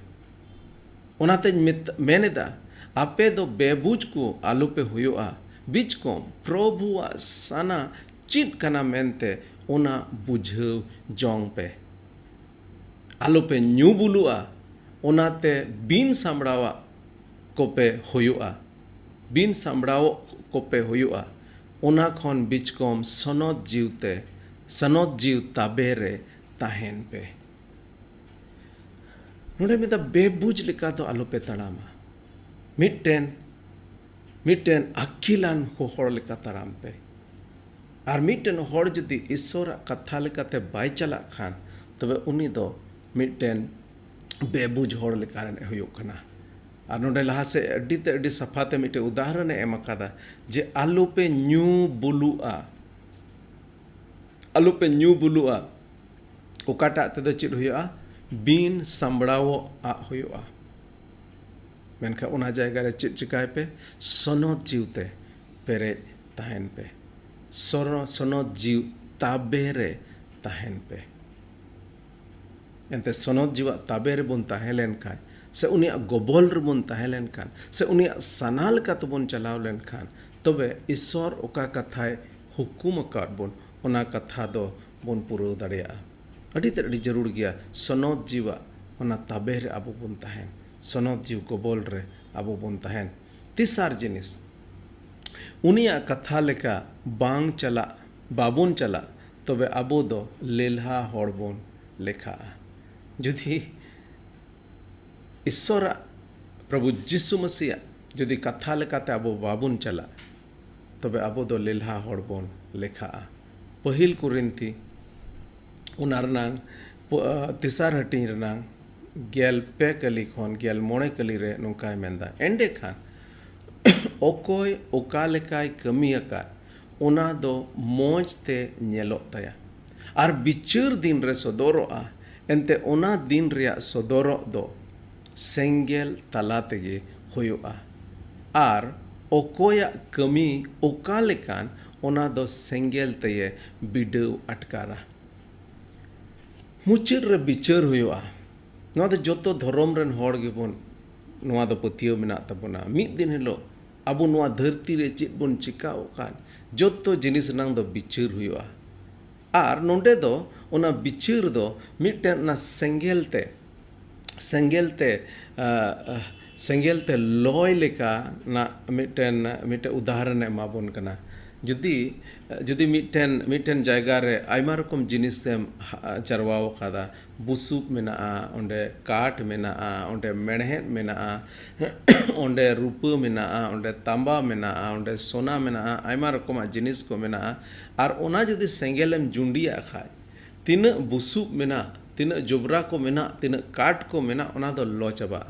ᱚᱱᱟᱛᱮᱧ ᱢᱮᱛ-, ᱢᱮᱱ ᱮᱫᱟ, ᱟᱯᱮ ᱫᱚ ᱵᱮᱵᱩᱡᱽ ᱠᱚ ᱟᱞᱚᱯᱮ ᱦᱩᱭᱩᱜᱼᱟ, ᱵᱤᱪᱠᱚᱢ ᱯᱨᱚᱵᱷᱩᱣᱟᱜ ᱥᱟᱱᱟ ᱪᱮᱫ ᱠᱟᱱᱟ ᱢᱮᱱᱛᱮ ᱚᱱᱟ ᱵᱩᱡᱷᱟᱹᱣ ᱡᱚᱝ ᱯᱮ᱾ ᱟᱞᱚᱯᱮ ᱧᱩ ᱵᱩᱞᱩᱜᱼᱟ, ᱚᱱᱟᱛᱮ ᱵᱤᱱ ᱥᱟᱢᱵᱲᱟᱣᱟᱜ ᱠᱚᱯᱮ ᱦᱩᱭᱩᱜᱼᱟ, ᱵᱤᱱ ᱥᱟᱢᱵᱲᱟᱣᱚᱜ ᱠᱚᱯᱮ ᱦᱩᱭᱩᱜᱼᱟ᱾ ᱚᱱᱟ ᱠᱷᱚᱱ ᱵᱤᱪᱠᱚᱢ ᱥᱚᱱᱚᱛ ᱡᱤᱣᱛᱮ, ᱥᱚᱱᱚᱛ ᱡᱤᱣ ᱛᱟᱵᱮ ᱨᱮ ᱛᱟᱦᱮᱱ ᱯᱮ᱾ ᱱᱚᱰᱮ ᱢᱮᱱᱫᱟ, ᱵᱮᱵᱩᱡᱽ ᱞᱮᱠᱟ ᱫᱚ ᱟᱞᱚᱯᱮ ᱛᱟᱲᱟᱢᱟ᱾ ᱢᱤᱫᱴᱮᱱ, ᱢᱤᱫᱴᱮᱱ ᱟᱹᱠᱤᱞᱟᱱ ᱦᱚᱲ ᱞᱮᱠᱟ ᱛᱟᱲᱟᱢ ᱯᱮ᱾ ᱟᱨ ᱢᱤᱫᱴᱮᱱ ᱦᱚᱲ ᱡᱩᱫᱤ ᱤᱥᱥᱚᱨᱟᱜ ᱠᱟᱛᱷᱟ ᱞᱮᱠᱟᱛᱮ ᱵᱟᱭ ᱪᱟᱞᱟᱜ ᱠᱷᱟᱱ, ᱛᱚᱵᱮ ᱩᱱᱤ ᱫᱚ ᱢᱤᱫᱴᱮᱱ ᱵᱮᱵᱩᱡᱽ ᱦᱚᱲ ᱞᱮᱠᱟ ᱨᱮᱱ ᱦᱩᱭᱩᱜ ᱠᱟᱱᱟ᱾ ᱟᱨ ᱱᱚᱰᱮ ᱞᱟᱦᱟ ᱥᱮᱫ ᱟᱹᱰᱤ ᱛᱮ ᱟᱹᱰᱤ ᱥᱟᱯᱷᱟ ᱛᱮ ᱢᱤᱫᱴᱮᱱ ᱩᱫᱟᱦᱚᱨᱚᱱ ᱮ ᱮᱢ ᱟᱠᱟᱫᱟ ᱡᱮ, "ᱟᱞᱚᱯᱮ ᱧᱩ ᱵᱩᱞᱩᱜᱼᱟ, ᱟᱞᱚᱯᱮ ᱧᱩ ᱵᱩᱞᱩᱜᱼᱟ", ᱚᱠᱟᱴᱟᱜ ᱛᱮᱫᱚ ᱪᱮᱫ ᱦᱩᱭᱩᱜᱼᱟ? ᱵᱤᱱ ᱥᱟᱢᱵᱲᱟᱣᱚᱜ ᱟᱜ ᱦᱩᱭᱩᱜᱼᱟ᱾ ᱢᱮᱱᱠᱷᱟᱱ ᱚᱱᱟ ᱡᱟᱭᱜᱟ ᱨᱮ ᱪᱮᱫ ᱪᱤᱠᱟᱭ ᱯᱮ? ᱥᱚᱱᱚᱛ ᱡᱤᱣᱛᱮ ᱯᱮᱨᱮᱡ ᱛᱟᱦᱮᱱ ᱯᱮ᱾ ᱥᱚᱨᱚ-, ᱥᱚᱱᱚᱛ ᱡᱤᱣ ᱛᱟᱵᱮ ᱨᱮ ᱛᱟᱦᱮᱱ ᱯᱮ᱾ ᱮᱱᱛᱮ ᱥᱚᱱᱚᱛ ᱡᱤᱣᱟᱜ ᱛᱟᱵᱮ ᱨᱮᱵᱚᱱ ᱛᱟᱦᱮᱸ ᱞᱮᱱᱠᱷᱟᱱ, ᱥᱮ ᱩᱱᱤᱭᱟᱜ ᱜᱚᱵᱚᱞ ᱨᱮᱵᱚᱱ ᱛᱟᱦᱮᱸ ᱞᱮᱱᱠᱷᱟᱱ, ᱥᱮ ᱩᱱᱤᱭᱟᱜ ᱥᱟᱱᱟ ᱞᱮᱠᱟ ᱛᱮᱵᱚᱱ ᱪᱟᱞᱟᱣ ᱞᱮᱱᱠᱷᱟᱱ, ᱛᱚᱵᱮ ᱤᱥᱥᱚᱨ ᱚᱠᱟ ᱠᱟᱛᱷᱟᱭ ᱦᱩᱠᱩᱢ ᱟᱠᱟᱫ ᱵᱚᱱ, ᱚᱱᱟ ᱠᱟᱛᱷᱟ ᱫᱚ ᱵᱚᱱ ᱯᱩᱨᱟᱹᱣ ᱫᱟᱲᱮᱭᱟᱜᱼᱟ᱾ ᱟᱹᱰᱤ ᱛᱮᱫ ᱟᱹᱰᱤ ᱡᱟᱹᱨᱩᱲ ᱜᱮᱭᱟ ᱥᱚᱱᱚᱛ ᱡᱤᱣᱟᱜ ᱚᱱᱟ ᱛᱟᱵᱮ ᱨᱮ ᱟᱵᱚ ᱵᱚᱱ ᱛᱟᱦᱮᱱ, ᱥᱚᱱᱚᱛ ᱡᱤᱣ ᱜᱚᱵᱚᱞ ᱨᱮ ᱟᱵᱚ ᱵᱚᱱ ᱛᱟᱦᱮᱱ᱾ ᱛᱮᱥᱟᱨ ᱡᱤᱱᱤᱥ, ᱩᱱᱤᱭᱟᱜ ᱠᱟᱛᱷᱟ ᱞᱮᱠᱟ ᱵᱟᱝ ᱪᱟᱞᱟᱜ, ᱵᱟᱵᱚᱱ ᱪᱟᱞᱟᱜ, ᱛᱚᱵᱮ ᱟᱵᱚ ᱫᱚ ᱞᱮᱞᱦᱟ ᱦᱚᱲ ᱵᱚᱱ ᱞᱮᱠᱷᱟᱜᱼᱟ᱾ ᱡᱩᱫᱤ ᱤᱥᱥᱚᱨᱟᱜ, ᱯᱨᱚᱵᱷᱩ ᱡᱤᱥᱩ ᱢᱟᱹᱥᱤᱭᱟᱜ ᱡᱩᱫᱤ ᱠᱟᱛᱷᱟ ᱞᱮᱠᱟᱛᱮ ᱟᱵᱚ ᱵᱟᱵᱚᱱ ᱪᱟᱞᱟᱜ, ᱛᱚᱵᱮ ᱟᱵᱚ ᱫᱚ ᱞᱮᱞᱦᱟ ᱦᱚᱲ ᱵᱚᱱ ᱞᱮᱠᱷᱟᱜᱼᱟ᱾ ᱯᱟᱹᱦᱤᱞ ᱠᱚᱨᱤᱱᱛᱷᱤ, ᱚᱱᱟ ᱨᱮᱱᱟᱝ ᱯᱚ-, ᱟ, ᱛᱮᱥᱟᱨ ᱦᱟᱹᱴᱤᱧ ᱨᱮᱱᱟᱝ ᱜᱮᱞ ᱯᱮ ᱠᱟᱹᱞᱤ ᱠᱷᱚᱱ ᱜᱮᱞ ᱢᱚᱬᱮ ᱠᱟᱹᱞᱤ ᱨᱮ ᱱᱚᱝᱠᱟᱭ ᱢᱮᱱᱫᱟ, ᱮᱸᱰᱮᱠᱷᱟᱱ ᱚᱠᱚᱭ ᱚᱠᱟ ᱞᱮᱠᱟᱭ ᱠᱟᱹᱢᱤ ᱟᱠᱟᱫ, ᱚᱱᱟ ᱫᱚ ᱢᱚᱡᱽ ᱛᱮ ᱧᱮᱞᱚᱜ ᱛᱟᱭᱟ᱾ ᱟᱨ ᱵᱤᱪᱟᱹᱨ ᱫᱤᱱ ᱨᱮ ᱥᱚᱫᱚᱨᱚᱜᱼᱟ, ᱮᱱᱛᱮ ᱚᱱᱟ ᱫᱤᱱ ᱨᱮᱭᱟᱜ ᱥᱚᱫᱚᱨᱚᱜ ᱫᱚ ᱥᱮᱸᱜᱮᱞ ᱛᱟᱞᱟ ᱛᱮᱜᱮ ᱦᱩᱭᱩᱜᱼᱟ᱾ ᱟᱨ ᱚᱠᱚᱭᱟᱜ ᱠᱟᱹᱢᱤ ᱚᱠᱟ ᱞᱮᱠᱟᱱ, ᱚᱱᱟ ᱫᱚ ᱥᱮᱸᱜᱮᱞ ᱛᱮᱭᱮ ᱵᱤᱰᱟᱹᱣ ᱟᱴᱠᱟᱨᱟ᱾ ᱢᱩᱪᱟᱹᱫ ᱨᱮ ᱵᱤᱪᱟᱹᱨ ᱦᱩᱭᱩᱜᱼᱟ᱾ ᱱᱚᱣᱟ ᱫᱚ ᱡᱚᱛᱚ ᱫᱷᱚᱨᱚᱢ ᱨᱮᱱ ᱦᱚᱲ ᱜᱮᱵᱚᱱ, ᱱᱚᱣᱟ ᱫᱚ ᱯᱟᱹᱛᱭᱟᱹᱣ ᱢᱮᱱᱟᱜ ᱛᱟᱵᱚᱱᱟ᱾ ᱢᱤᱫ ᱫᱤᱱ ᱦᱤᱞᱳᱜ ᱟᱵᱚ ᱱᱚᱣᱟ ᱫᱷᱟᱹᱨᱛᱤ ᱨᱮ ᱪᱮᱫ ᱵᱚᱱ ᱪᱤᱠᱟᱹᱣ ᱟᱠᱟᱫ, ᱡᱚᱛᱚ ᱡᱤᱱᱤᱥ ᱨᱮᱱᱟᱝ ᱫᱚ ᱵᱤᱪᱟᱹᱨ ᱦᱩᱭᱩᱜᱼᱟ᱾ ᱟᱨ ᱱᱚᱰᱮ ᱫᱚ ᱚᱱᱟ ᱵᱤᱪᱟᱹᱨ ᱫᱚ ᱢᱤᱫᱴᱮᱱ ᱚᱱᱟ ᱥᱮᱸᱜᱮᱞ ᱛᱮ, ᱥᱮᱸᱜᱮᱞ ᱛᱮ, ᱟ, ᱟ, ᱥᱮᱸᱜᱮᱞ ᱛᱮ ᱞᱚᱭ ᱞᱮᱠᱟᱱᱟᱜ ᱢᱤᱫᱴᱮᱱ, ᱢᱤᱫᱴᱮᱱ ᱩᱫᱟᱦᱚᱨᱚᱱᱮ ᱮᱢᱟ ᱵᱚᱱ ᱠᱟᱱᱟ᱾ ᱡᱩᱫᱤ, ᱡᱩᱫᱤ ᱢᱤᱫᱴᱮᱱ, ᱢᱤᱫᱴᱮᱱ ᱡᱟᱭᱜᱟ ᱨᱮ ᱟᱭᱢᱟ ᱨᱚᱠᱚᱢ ᱡᱤᱱᱤᱥᱮᱢ ᱦᱟ-, ᱡᱟᱨᱣᱟᱣ ᱟᱠᱟᱫᱟ, ᱵᱩᱥᱩᱵ ᱢᱮᱱᱟᱜᱼᱟ, ᱚᱸᱰᱮ ᱠᱟᱴ ᱢᱮᱱᱟᱜᱼᱟ, ᱚᱸᱰᱮ ᱢᱮᱬᱦᱮᱫ ᱢᱮᱱᱟᱜᱼᱟ, ᱚᱸᱰᱮ ᱨᱩᱯᱟᱹ ᱢᱮᱱᱟᱜᱼᱟ, ᱚᱸᱰᱮ ᱛᱟᱸᱵᱟ ᱢᱮᱱᱟᱜᱼᱟ, ᱚᱸᱰᱮ ᱥᱚᱱᱟ ᱢᱮᱱᱟᱜᱼᱟ, ᱟᱭᱢᱟ ᱨᱚᱠᱚᱢᱟᱜ ᱡᱤᱱᱤᱥ ᱠᱚ ᱢᱮᱱᱟᱜᱼᱟ᱾ ᱟᱨ ᱚᱱᱟ ᱡᱩᱫᱤ ᱥᱮᱸᱜᱮᱞᱮᱢ ᱡᱩᱸᱰᱤᱭᱟᱜ ᱠᱷᱟᱡ, ᱛᱤᱱᱟᱹᱜ ᱵᱩᱥᱩᱵ ᱢᱮᱱᱟᱜ, ᱛᱤᱱᱟᱹᱜ ᱡᱚᱵᱽᱨᱟ ᱠᱚ ᱢᱮᱱᱟᱜ, ᱛᱤᱱᱟᱹᱜ ᱠᱟᱴ ᱠᱚ ᱢᱮᱱᱟᱜ, ᱚᱱᱟ ᱫᱚ ᱞᱚ ᱪᱟᱵᱟᱜᱼᱟ᱾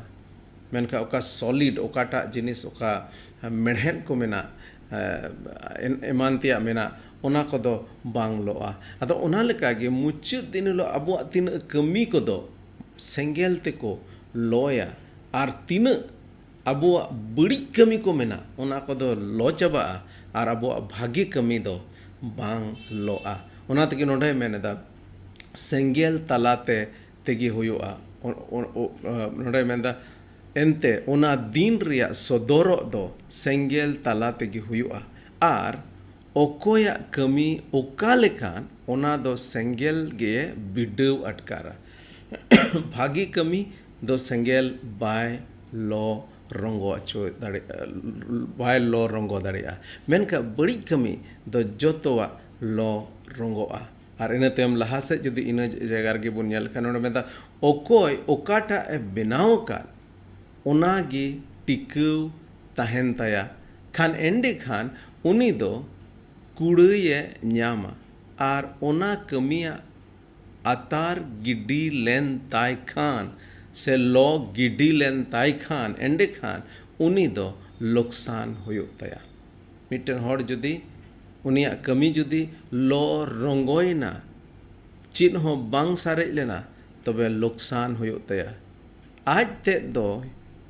ᱢᱮᱱᱠᱷᱟᱱ ᱚᱠᱟ solid, ᱚᱠᱟᱴᱟᱜ ᱡᱤᱱᱤᱥ, ᱚᱠᱟ ᱢᱮᱬᱦᱮᱫ ᱠᱚ ᱢᱮᱱᱟᱜ, ᱮ-, ᱮᱢᱟᱱ ᱛᱮᱭᱟᱜ ᱢᱮᱱᱟᱜ, ᱚᱱᱟ ᱠᱚᱫᱚ ᱵᱟᱝ ᱞᱚᱜᱼᱟ᱾ ᱟᱫᱚ ᱚᱱᱟ ᱞᱮᱠᱟᱜᱮ ᱢᱩᱪᱟᱹᱫ ᱫᱤᱱ ᱦᱤᱞᱳᱜ ᱟᱵᱚᱣᱟᱜ ᱛᱤᱱᱟᱹᱜ ᱠᱟᱹᱢᱤ ᱠᱚᱫᱚ ᱥᱮᱸᱜᱮᱞ ᱛᱮᱠᱚ ᱞᱚᱭᱟ, ᱟᱨ ᱛᱤᱱᱟᱹᱜ ᱟᱵᱚᱣᱟᱜ ᱵᱟᱹᱲᱤᱡ ᱠᱟᱹᱢᱤ ᱠᱚ ᱢᱮᱱᱟᱜ, ᱚᱱᱟ ᱠᱚᱫᱚ ᱞᱚ ᱪᱟᱵᱟᱜᱼᱟ, ᱟᱨ ᱟᱵᱚᱣᱟᱜ ᱵᱷᱟᱜᱮ ᱠᱟᱹᱢᱤ ᱫᱚ ᱵᱟᱝ ᱞᱚᱜᱼᱟ᱾ ᱚᱱᱟ ᱛᱮᱜᱮ ᱱᱚᱰᱮᱭ ᱢᱮᱱ ᱮᱫᱟ, ᱥᱮᱸᱜᱮᱞ ᱛᱟᱞᱟᱛᱮ, ᱛᱮᱜᱮ ᱦᱩᱭᱩᱜᱼᱟ᱾ ᱚ-, ᱚ-, ᱚ-, ᱱᱚᱰᱮᱭ ᱢᱮᱱᱫᱟ, ᱮᱱᱛᱮ ᱚᱱᱟ ᱫᱤᱱ ᱨᱮᱭᱟᱜ ᱥᱚᱫᱚᱨᱚᱜ ᱫᱚ ᱥᱮᱸᱜᱮᱞ ᱛᱟᱞᱟ ᱛᱮᱜᱮ ᱦᱩᱭᱩᱜᱼᱟ, ᱟᱨ ᱚᱠᱚᱭᱟᱜ ᱠᱟᱹᱢᱤ ᱚᱠᱟ ᱞᱮᱠᱟᱱ, ᱚᱱᱟ ᱫᱚ ᱥᱮᱸᱜᱮᱞ ᱜᱮ ᱵᱤᱰᱟᱹᱣ ᱟᱴᱠᱟᱨᱟ᱾ ᱵᱷᱟᱹᱜᱤ ᱠᱟᱹᱢᱤ ᱫᱚ ᱥᱮᱸᱜᱮᱞ ᱵᱟᱭ ᱞᱚ ᱨᱚᱸᱜᱚ ᱦᱚᱪᱚ ᱫᱟᱲᱮᱭᱟᱜᱼᱟ, ᱵᱟᱭ ᱞᱚ ᱨᱚᱸᱜᱚ ᱫᱟᱲᱮᱭᱟᱜᱼᱟ, ᱢᱮᱱᱠᱷᱟᱱ ᱵᱟᱹᱲᱤᱡ ᱠᱟᱹᱢᱤ ᱫᱚ ᱡᱚᱛᱚᱣᱟᱜ ᱞᱚ ᱨᱚᱸᱜᱚᱜᱼᱟ᱾ ᱟᱨ ᱤᱱᱟᱹ ᱛᱟᱭᱚᱢ ᱞᱟᱦᱟ ᱥᱮᱫ ᱡᱩᱫᱤ ᱤᱱᱟᱹ ᱡᱟᱭᱜᱟ ᱨᱮᱜᱮ ᱵᱚᱱ ᱧᱮᱞ ᱠᱷᱟᱱ, ᱚᱸᱰᱮ ᱢᱮᱱᱫᱟ, ᱚᱠᱚᱭ ᱚᱠᱟᱴᱟᱜ ᱮ ᱵᱮᱱᱟᱣ ᱟᱠᱟᱫ, ᱚᱱᱟ ᱜᱮ ᱴᱤᱠᱟᱹᱣ ᱛᱟᱦᱮᱱ ᱛᱟᱭᱟ ᱠᱷᱟᱱ, ᱮᱸᱰᱮᱠᱷᱟᱱ ᱩᱱᱤ ᱫᱚ ᱠᱩᱲᱟᱹᱭᱮ ᱧᱟᱢᱟ᱾ ᱟᱨ ᱚᱱᱟ ᱠᱟᱹᱢᱤᱭᱟᱜ ᱟᱛᱟᱨ ᱜᱤᱰᱤ ᱞᱮᱱ ᱛᱟᱭ ᱠᱷᱟᱱ, ᱥᱮ ᱞᱚ ᱜᱤᱰᱤ ᱞᱮᱱ ᱛᱟᱭ ᱠᱷᱟᱱ, ᱮᱸᱰᱮᱠᱷᱟᱱ ᱩᱱᱤ ᱫᱚ ᱞᱚᱠᱥᱟᱱ ᱦᱩᱭᱩᱜ ᱛᱟᱭᱟ᱾ ᱢᱤᱫᱴᱮᱱ ᱦᱚᱲ ᱡᱩᱫᱤ ᱩᱱᱤᱭᱟᱜ ᱠᱟᱹᱢᱤ ᱡᱩᱫᱤ ᱞᱚ ᱨᱚᱝᱜᱚᱭᱮᱱᱟ, ᱪᱮᱫ ᱦᱚᱸ ᱵᱟᱝ ᱥᱟᱨᱮᱡ ᱞᱮᱱᱟ, ᱛᱚᱵᱮ ᱞᱚᱠᱥᱟᱱ ᱦᱩᱭᱩᱜ ᱛᱟᱭᱟ᱾ ᱟᱡ ᱛᱮᱫ ᱫᱚ,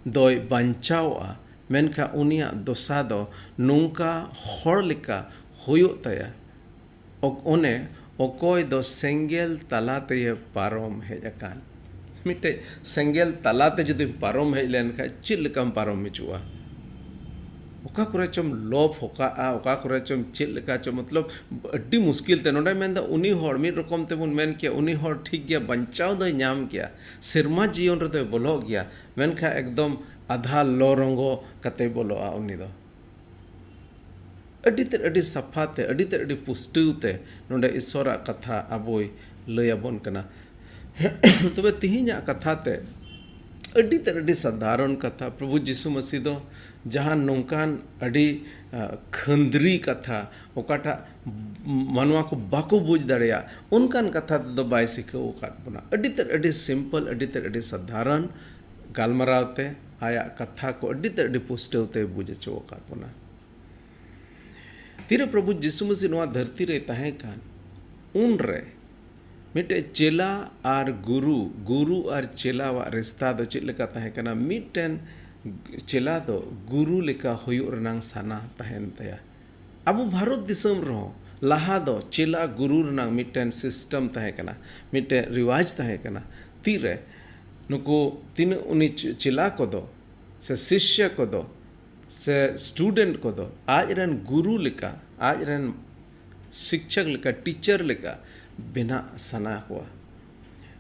ᱫᱚᱭ ᱵᱟᱧᱪᱟᱣᱚᱜᱼᱟ, ᱢᱮᱱᱠᱷᱟᱱ ᱩᱱᱤᱭᱟᱜ ᱫᱚᱥᱟ ᱫᱚ ᱱᱚᱝᱠᱟ ᱦᱚᱲ ᱞᱮᱠᱟ ᱦᱩᱭᱩᱜ ᱛᱟᱭᱟ, ᱚᱠ-, ᱚᱱᱮ ᱚᱠᱚᱭ ᱫᱚ ᱥᱮᱸᱜᱮᱞ ᱛᱟᱞᱟ ᱛᱮᱭᱮ ᱯᱟᱨᱚᱢ ᱦᱮᱡ ᱟᱠᱟᱱ᱾ ᱢᱤᱫᱴᱮᱡ ᱥᱮᱸᱜᱮᱞ ᱛᱟᱞᱟᱛᱮ ᱡᱩᱫᱤᱢ ᱯᱟᱨᱚᱢ ᱦᱮᱡ ᱞᱮᱱᱠᱷᱟᱱ ᱪᱮᱫ ᱞᱮᱠᱟᱢ ᱯᱟᱨᱚᱢ ᱦᱤᱡᱩᱜᱼᱟ? ᱚᱠᱟ ᱠᱚᱨᱮ ᱪᱚᱢ ᱞᱚ ᱯᱷᱚᱠᱟᱜᱼᱟ, ᱚᱠᱟ ᱠᱚᱨᱮ ᱪᱚᱢ ᱪᱮᱫ ᱞᱮᱠᱟ ᱪᱚ, ᱢᱚᱛᱞᱚᱵ ᱟᱹᱰᱤ ᱢᱩᱥᱠᱤᱞ ᱛᱮ᱾ ᱱᱚᱰᱮ ᱢᱮᱱᱫᱟ ᱩᱱᱤ ᱦᱚᱲ, ᱢᱤᱫ ᱨᱚᱠᱚᱢ ᱛᱮᱵᱚᱱ ᱢᱮᱱ ᱠᱮᱭᱟ, ᱩᱱᱤ ᱦᱚᱲ ᱴᱷᱤᱠ ᱜᱮᱭᱟ, ᱵᱟᱧᱪᱟᱣ ᱫᱚᱭ ᱧᱟᱢ ᱜᱮᱭᱟ, ᱥᱮᱨᱢᱟ ᱡᱤᱭᱚᱱ ᱨᱮᱫᱚᱭ ᱵᱚᱞᱚᱜ ᱜᱮᱭᱟ, ᱢᱮᱱᱠᱷᱟᱱ ᱮᱠᱫᱚᱢ ᱟᱫᱷᱟ ᱞᱚ ᱨᱚᱸᱜᱚ ᱠᱟᱛᱮ ᱵᱚᱞᱚᱜᱼᱟ ᱩᱱᱤ ᱫᱚ᱾ ᱟᱹᱰᱤ ᱛᱮᱫ ᱟᱹᱰᱤ ᱥᱟᱯᱷᱟ ᱛᱮ, ᱟᱹᱰᱤ ᱛᱮᱫ ᱟᱹᱰᱤ ᱯᱩᱥᱴᱟᱹᱣ ᱛᱮ ᱱᱚᱰᱮ ᱤᱥᱚᱨᱟᱜ ᱠᱟᱛᱷᱟ ᱟᱵᱚᱭ ᱞᱟᱹᱭ ᱟᱵᱚᱱ ᱠᱟᱱᱟ᱾ ᱛᱚᱵᱮ ᱛᱤᱦᱤᱧᱟᱜ ᱠᱟᱛᱷᱟ ᱛᱮ ᱟᱹᱰᱤ ᱛᱮᱫ ᱟᱹᱰᱤ ᱥᱟᱫᱷᱟᱨᱚᱱ ᱠᱟᱛᱷᱟ, ᱯᱨᱚᱵᱷᱩ ᱡᱤᱥᱩ ᱢᱟᱹᱥᱤ ᱫᱚ ᱡᱟᱦᱟᱸ ᱱᱚᱝᱠᱟᱱ ᱟᱹᱰᱤ, ᱟ, ᱠᱷᱟᱹᱱᱫᱽᱨᱤ ᱠᱟᱛᱷᱟ, ᱚᱠᱟᱴᱟᱜ ᱢᱟᱱᱣᱟ ᱠᱚ ᱵᱟᱠᱚ ᱵᱩᱡᱽ ᱫᱟᱲᱮᱭᱟᱜ, ᱚᱱᱠᱟᱱ ᱠᱟᱛᱷᱟ ᱛᱮᱫᱚ ᱵᱟᱭ ᱥᱤᱠᱷᱟᱹᱣ ᱟᱠᱟᱫ ᱵᱚᱱᱟ᱾ ᱟᱹᱰᱤ ᱛᱮᱫ ᱟᱹᱰᱤ simple, ᱟᱹᱰᱤ ᱛᱮᱫ ᱟᱹᱰᱤ ᱥᱟᱫᱷᱟᱨᱚᱱ ᱜᱟᱞᱢᱟᱨᱟᱣ ᱛᱮ ᱟᱭᱟᱜ ᱠᱟᱛᱷᱟ ᱠᱚ ᱟᱹᱰᱤ ᱛᱮᱫ ᱟᱹᱰᱤ ᱯᱩᱥᱴᱟᱹᱣ ᱛᱮᱭ ᱵᱩᱡᱽ ᱦᱚᱪᱚ ᱟᱠᱟᱫ ᱵᱚᱱᱟ᱾ ᱛᱤᱨᱮ ᱯᱨᱚᱵᱷᱩ ᱡᱤᱥᱩ ᱢᱟᱹᱥᱤ ᱱᱚᱣᱟ ᱫᱷᱟᱹᱨᱛᱤ ᱨᱮᱭ ᱛᱟᱦᱮᱸ ᱠᱟᱱ, ᱩᱱᱨᱮ ᱢᱤᱫᱴᱮᱡ ᱪᱮᱞᱟ ᱟᱨ ᱜᱩᱨᱩ, ᱜᱩᱨᱩ ᱟᱨ ᱪᱮᱞᱟᱣᱟᱜ ᱨᱤᱥᱛᱟ ᱫᱚ ᱪᱮᱫ ᱞᱮᱠᱟ ᱛᱟᱦᱮᱸ ᱠᱟᱱᱟ? ᱢᱤᱫᱴᱮᱱ ᱪᱮᱞᱟ ᱫᱚ ᱜᱩᱨᱩ ᱞᱮᱠᱟ ᱦᱩᱭᱩᱜ ᱨᱮᱱᱟᱝ ᱥᱟᱱᱟ ᱛᱟᱦᱮᱱ ᱛᱟᱭᱟ᱾ ᱟᱵᱚ ᱵᱷᱟᱨᱚᱛ ᱫᱤᱥᱚᱢ ᱨᱮᱦᱚᱸ ᱞᱟᱦᱟ ᱫᱚ ᱪᱮᱞᱟ ᱜᱩᱨᱩ ᱨᱮᱱᱟᱝ ᱢᱤᱫᱴᱮᱱ system ᱛᱟᱦᱮᱸ ᱠᱟᱱᱟ, ᱢᱤᱫᱴᱮᱱ ᱨᱤᱣᱟᱡᱽ ᱛᱟᱦᱮᱸ ᱠᱟᱱᱟ᱾ ᱛᱤᱨᱮ ᱱᱩᱠᱩ ᱛᱤᱱᱟᱹᱜ ᱩᱱᱤ ᱪ-, ᱪᱮᱞᱟ ᱠᱚᱫᱚ ᱥᱮ ᱥᱤᱥᱭᱟ ᱠᱚᱫᱚ ᱥᱮ student ᱠᱚᱫᱚ ᱟᱡ ᱨᱮᱱ ᱜᱩᱨᱩ ᱞᱮᱠᱟ, ᱟᱡ ᱨᱮᱱ ᱥᱤᱠᱪᱷᱚᱠ ᱞᱮᱠᱟ, teacher ᱞᱮᱠᱟ ᱵᱮᱱᱟᱜ ᱥᱟᱱᱟ ᱠᱚᱣᱟ᱾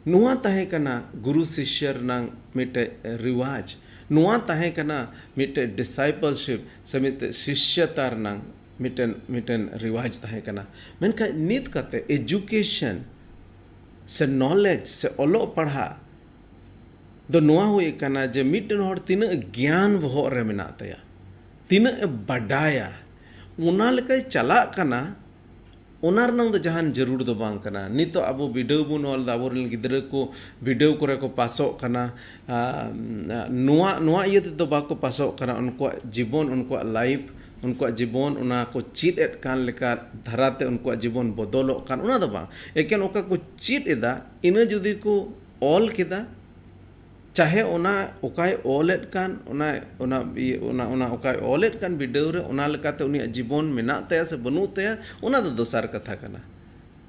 ᱱᱚᱣᱟ ᱛᱟᱦᱮᱸ ᱠᱟᱱᱟ ᱜᱩᱨᱩ ᱥᱤᱥᱭᱟ ᱨᱮᱱᱟᱝ ᱢᱤᱫᱴᱮᱡ ᱨᱤᱣᱟᱡᱽ᱾ ᱱᱚᱣᱟ ᱛᱟᱦᱮᱸ ᱠᱟᱱᱟ ᱢᱤᱫᱴᱮᱡ discipleship ᱥᱮ ᱢᱤᱫᱴᱮᱡ ᱥᱤᱥᱭᱚᱛᱟ ᱨᱮᱱᱟᱝ ᱢᱤᱫᱴᱮᱱ, ᱢᱤᱫᱴᱮᱱ ᱨᱤᱣᱟᱡᱽ ᱛᱟᱦᱮᱸ ᱠᱟᱱᱟ᱾ ᱢᱮᱱᱠᱷᱟᱱ ᱱᱤᱛ ᱠᱟᱛᱮ education ᱥᱮ knowledge ᱥᱮ ᱚᱞᱚᱜ ᱯᱟᱲᱦᱟᱜ ᱫᱚ ᱱᱚᱣᱟ ᱦᱩᱭ ᱠᱟᱱᱟ ᱡᱮ ᱢᱤᱫᱴᱮᱱ ᱦᱚᱲ ᱛᱤᱱᱟᱹᱜ ᱜᱮᱭᱟᱱ ᱵᱚᱦᱚᱜ ᱨᱮ ᱢᱮᱱᱟᱜ ᱛᱟᱭᱟ, ᱛᱤᱱᱟᱹᱜ ᱮ ᱵᱟᱰᱟᱭᱟ, ᱚᱱᱟ ᱞᱮᱠᱟᱭ ᱪᱟᱞᱟᱜ ᱠᱟᱱᱟ, ᱚᱱᱟ ᱨᱮᱱᱟᱝ ᱫᱚ ᱡᱟᱦᱟᱱ ᱡᱟᱹᱨᱩᱲ ᱫᱚ ᱵᱟᱝ ᱠᱟᱱᱟ᱾ ᱱᱤᱛᱚᱜ ᱟᱵᱚ ᱵᱤᱰᱟᱹᱣ ᱵᱚᱱ ᱚᱞ ᱮᱫᱟ, ᱟᱵᱚᱨᱮᱱ ᱜᱤᱫᱽᱨᱟᱹ ᱠᱚ ᱵᱤᱰᱟᱹᱣ ᱠᱚᱨᱮ ᱠᱚ ᱯᱟᱥᱚᱜ ᱠᱟᱱᱟ᱾ ᱟᱨ, ᱱᱚᱣᱟ, ᱱᱚᱣᱟ ᱤᱭᱟᱹ ᱛᱮᱫᱚ ᱵᱟᱠᱚ ᱯᱟᱥᱚᱜ ᱠᱟᱱᱟ, ᱩᱱᱠᱩᱣᱟᱜ ᱡᱤᱵᱚᱱ, ᱩᱱᱠᱩᱣᱟᱜ life ᱩᱱᱠᱩᱣᱟᱜ ᱡᱤᱵᱚᱱ ᱚᱱᱟ ᱠᱚ ᱪᱮᱫ ᱮᱫ ᱠᱟᱱ ᱞᱮᱠᱟ ᱫᱷᱟᱨᱟᱛᱮ ᱩᱱᱠᱩᱣᱟᱜ ᱡᱤᱵᱚᱱ ᱵᱚᱫᱚᱞᱚᱜ ᱠᱟᱱ, ᱚᱱᱟ ᱫᱚ ᱵᱟᱝ᱾ ᱮᱠᱮᱱ ᱚᱠᱟ ᱠᱚ ᱪᱮᱫ ᱮᱫᱟ, ᱤᱱᱟᱹ ᱡᱩᱫᱤ ᱠᱚ ᱚᱞ ᱠᱮᱫᱟ, ᱪᱟᱦᱮ ᱚᱱᱟ ᱚᱠᱟᱭ ᱚᱞᱮᱫ ᱠᱟᱱ, ᱚᱱᱟ, ᱚᱱᱟ, ᱤᱭᱟᱹ, ᱚᱱᱟ, ᱚᱱᱟ ᱚᱠᱟᱭ ᱚᱞᱮᱫ ᱠᱟᱱ ᱵᱤᱰᱟᱹᱣ ᱨᱮ, ᱚᱱᱟ ᱞᱮᱠᱟᱛᱮ ᱩᱱᱤᱭᱟᱜ ᱡᱤᱵᱚᱱ ᱢᱮᱱᱟᱜ ᱛᱟᱭᱟ ᱥᱮ ᱵᱟᱹᱱᱩᱜ ᱛᱟᱭᱟ, ᱚᱱᱟ ᱫᱚ ᱫᱚᱥᱟᱨ ᱠᱟᱛᱷᱟ ᱠᱟᱱᱟ᱾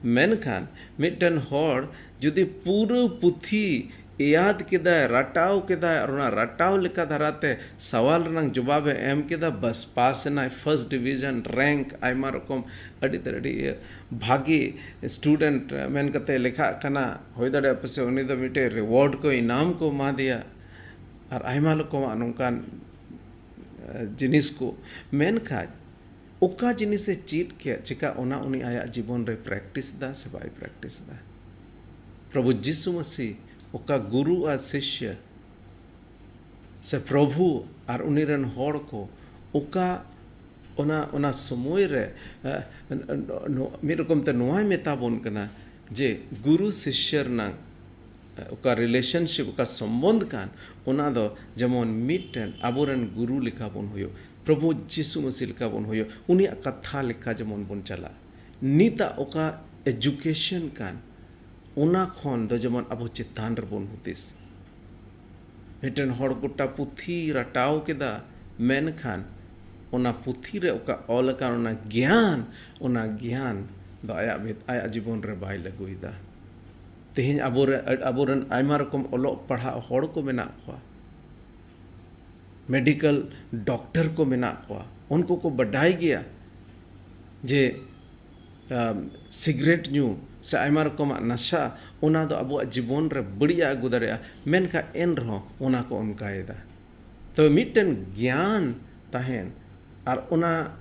ᱢᱮᱱᱠᱷᱟᱱ ᱢᱤᱫᱴᱮᱱ ᱦᱚᱲ ᱡᱩᱫᱤ ᱯᱩᱨᱟᱹ ᱯᱩᱛᱷᱤ ᱮᱭᱟᱫ ᱠᱮᱫᱟᱭ, ᱨᱟᱴᱟᱣ ᱠᱮᱫᱟᱭ, ᱟᱨ ᱚᱱᱟ ᱨᱟᱴᱟᱣ ᱞᱮᱠᱟ ᱫᱷᱟᱨᱟᱛᱮ ᱥᱟᱣᱟᱞ ᱨᱮᱱᱟᱜ ᱡᱚᱵᱟᱵᱮ ᱮᱢ ᱠᱮᱫᱟ, ᱵᱟᱥ, ᱯᱟᱥ ᱮᱱᱟᱭ, first division, rank, ᱟᱭᱢᱟ ᱨᱚᱠᱚᱢ ᱟᱹᱰᱤ ᱛᱮᱫ ᱟᱹᱰᱤ, ᱤᱭᱟᱹ, ᱵᱷᱟᱜᱮ student ᱢᱮᱱ ᱠᱟᱛᱮ ᱞᱮᱠᱷᱟᱜ ᱠᱟᱱᱟ᱾ ᱦᱩᱭ ᱫᱟᱲᱮᱭᱟᱜᱼᱟ ᱯᱟᱥᱮ ᱩᱱᱤ ᱫᱚ ᱢᱤᱫᱴᱮᱡ reward ᱠᱚ, ᱤᱱᱟᱢ ᱠᱚ ᱮᱢᱟ ᱫᱮᱭᱟ, ᱟᱨ ᱟᱭᱢᱟ ᱨᱚᱠᱚᱢᱟᱜ ᱱᱚᱝᱠᱟᱱ, ᱮ, ᱡᱤᱱᱤᱥ ᱠᱚ᱾ ᱢᱮᱱᱠᱷᱟᱡ ᱚᱠᱟ ᱡᱤᱱᱤᱥᱮ ᱪᱮᱫ ᱠᱮᱫ, ᱪᱮᱠᱟ ᱚᱱᱟ ᱩᱱᱤ ᱟᱭᱟᱜ ᱡᱤᱵᱚᱱ ᱨᱮ practice ᱫᱟ ᱥᱮ ᱵᱟᱭ practice ᱫᱟ? ᱯᱨᱚᱵᱷᱩ ᱡᱤᱥᱩ ᱢᱟᱹᱥᱤ ᱚᱠᱟ ᱜᱩᱨᱩ ᱟᱨ ᱥᱤᱥᱭᱟᱹ ᱥᱮ ᱯᱨᱚᱵᱷᱩ ᱟᱨ ᱩᱱᱤ ᱨᱮᱱ ᱦᱚᱲ ᱠᱚ ᱚᱠᱟ, ᱚᱱᱟ, ᱚᱱᱟ ᱥᱚᱢᱚᱭ ᱨᱮ, ᱮ, ᱱᱚ-, ᱱᱚ-, ᱢᱤᱫ ᱨᱚᱠᱚᱢ ᱛᱮ ᱱᱚᱣᱟᱭ ᱢᱮᱛᱟ ᱵᱚᱱ ᱠᱟᱱᱟ ᱡᱮ ᱜᱩᱨᱩ ᱥᱤᱥᱭᱟᱹ ᱨᱮᱱᱟᱜ, ᱮ, ᱚᱠᱟ relationship, ᱚᱠᱟ ᱥᱚᱢᱵᱚᱱᱫᱷ ᱠᱟᱱ, ᱚᱱᱟ ᱫᱚ ᱡᱮᱢᱚᱱ ᱢᱤᱫᱴᱮᱱ ᱟᱵᱚᱨᱮᱱ ᱜᱩᱨᱩ ᱞᱮᱠᱟ ᱵᱚᱱ ᱦᱩᱭᱩᱜ, ᱯᱨᱚᱵᱷᱩ ᱡᱤᱥᱩ ᱢᱟᱹᱥᱤ ᱞᱮᱠᱟ ᱵᱚᱱ ᱦᱩᱭᱩᱜ, ᱩᱱᱤᱭᱟᱜ ᱠᱟᱛᱷᱟ ᱞᱮᱠᱟ ᱡᱮᱢᱚᱱ ᱵᱚᱱ ᱪᱟᱞᱟᱜ᱾ ᱱᱤᱛᱟᱜ ᱚᱠᱟ education ᱠᱟᱱ, ᱚᱱᱟ ᱠᱷᱚᱱ ᱫᱚ ᱡᱮᱢᱚᱱ ᱟᱵᱚ ᱪᱮᱛᱟᱱ ᱨᱮᱵᱚᱱ ᱦᱩᱫᱤᱥ᱾ ᱢᱤᱫᱴᱮᱱ ᱦᱚᱲ ᱜᱚᱴᱟ ᱯᱩᱛᱷᱤ ᱨᱟᱴᱟᱣ ᱠᱮᱫᱟ, ᱢᱮᱱᱠᱷᱟᱱ ᱚᱱᱟ ᱯᱩᱛᱷᱤ ᱨᱮ ᱚᱠᱟ ᱚᱞ ᱟᱠᱟᱱ ᱚᱱᱟ ᱜᱮᱭᱟᱱ, ᱚᱱᱟ ᱜᱮᱭᱟᱱ ᱫᱚ ᱟᱭᱟᱜ ᱵᱷᱤᱛ-, ᱟᱭᱟᱜ ᱡᱤᱵᱚᱱ ᱨᱮ ᱵᱟᱭ ᱞᱟᱹᱜᱩᱭᱮᱫᱟ᱾ ᱛᱮᱦᱮᱧ ᱟᱵᱚᱨᱮ-, ᱟᱵᱚᱨᱮᱱ ᱟᱭᱢᱟ ᱨᱚᱠᱚᱢ ᱚᱞᱚᱜ ᱯᱟᱲᱦᱟᱜ ᱦᱚᱲ ᱠᱚ ᱢᱮᱱᱟᱜ ᱠᱚᱣᱟ, medical doctor ᱠᱚ ᱢᱮᱱᱟᱜ ᱠᱚᱣᱟ, ᱩᱱᱠᱩ ᱠᱚ ᱵᱟᱰᱟᱭ ᱜᱮᱭᱟ ᱡᱮ, ᱟᱢ, ᱥᱤᱜᱨᱮᱴ ᱧᱩ ᱥᱮ ᱟᱭᱢᱟ ᱨᱚᱠᱚᱢᱟᱜ ᱱᱟᱥᱟ, ᱚᱱᱟ ᱫᱚ ᱟᱵᱚᱣᱟᱜ ᱡᱤᱵᱚᱱ ᱨᱮ ᱵᱟᱹᱲᱤᱡ ᱟᱜ ᱟᱹᱜᱩ ᱫᱟᱲᱮᱭᱟᱜᱼᱟ, ᱢᱮᱱᱠᱷᱟᱱ ᱮᱱ ᱨᱮᱦᱚᱸ ᱚᱱᱟ ᱠᱚ ᱚᱱᱠᱟᱭᱮᱫᱟ᱾ ᱛᱚᱵᱮ ᱢᱤᱫᱴᱮᱱ ᱜᱮᱭᱟᱱ ᱛᱟᱦᱮᱱ ᱟᱨ ᱚᱱᱟ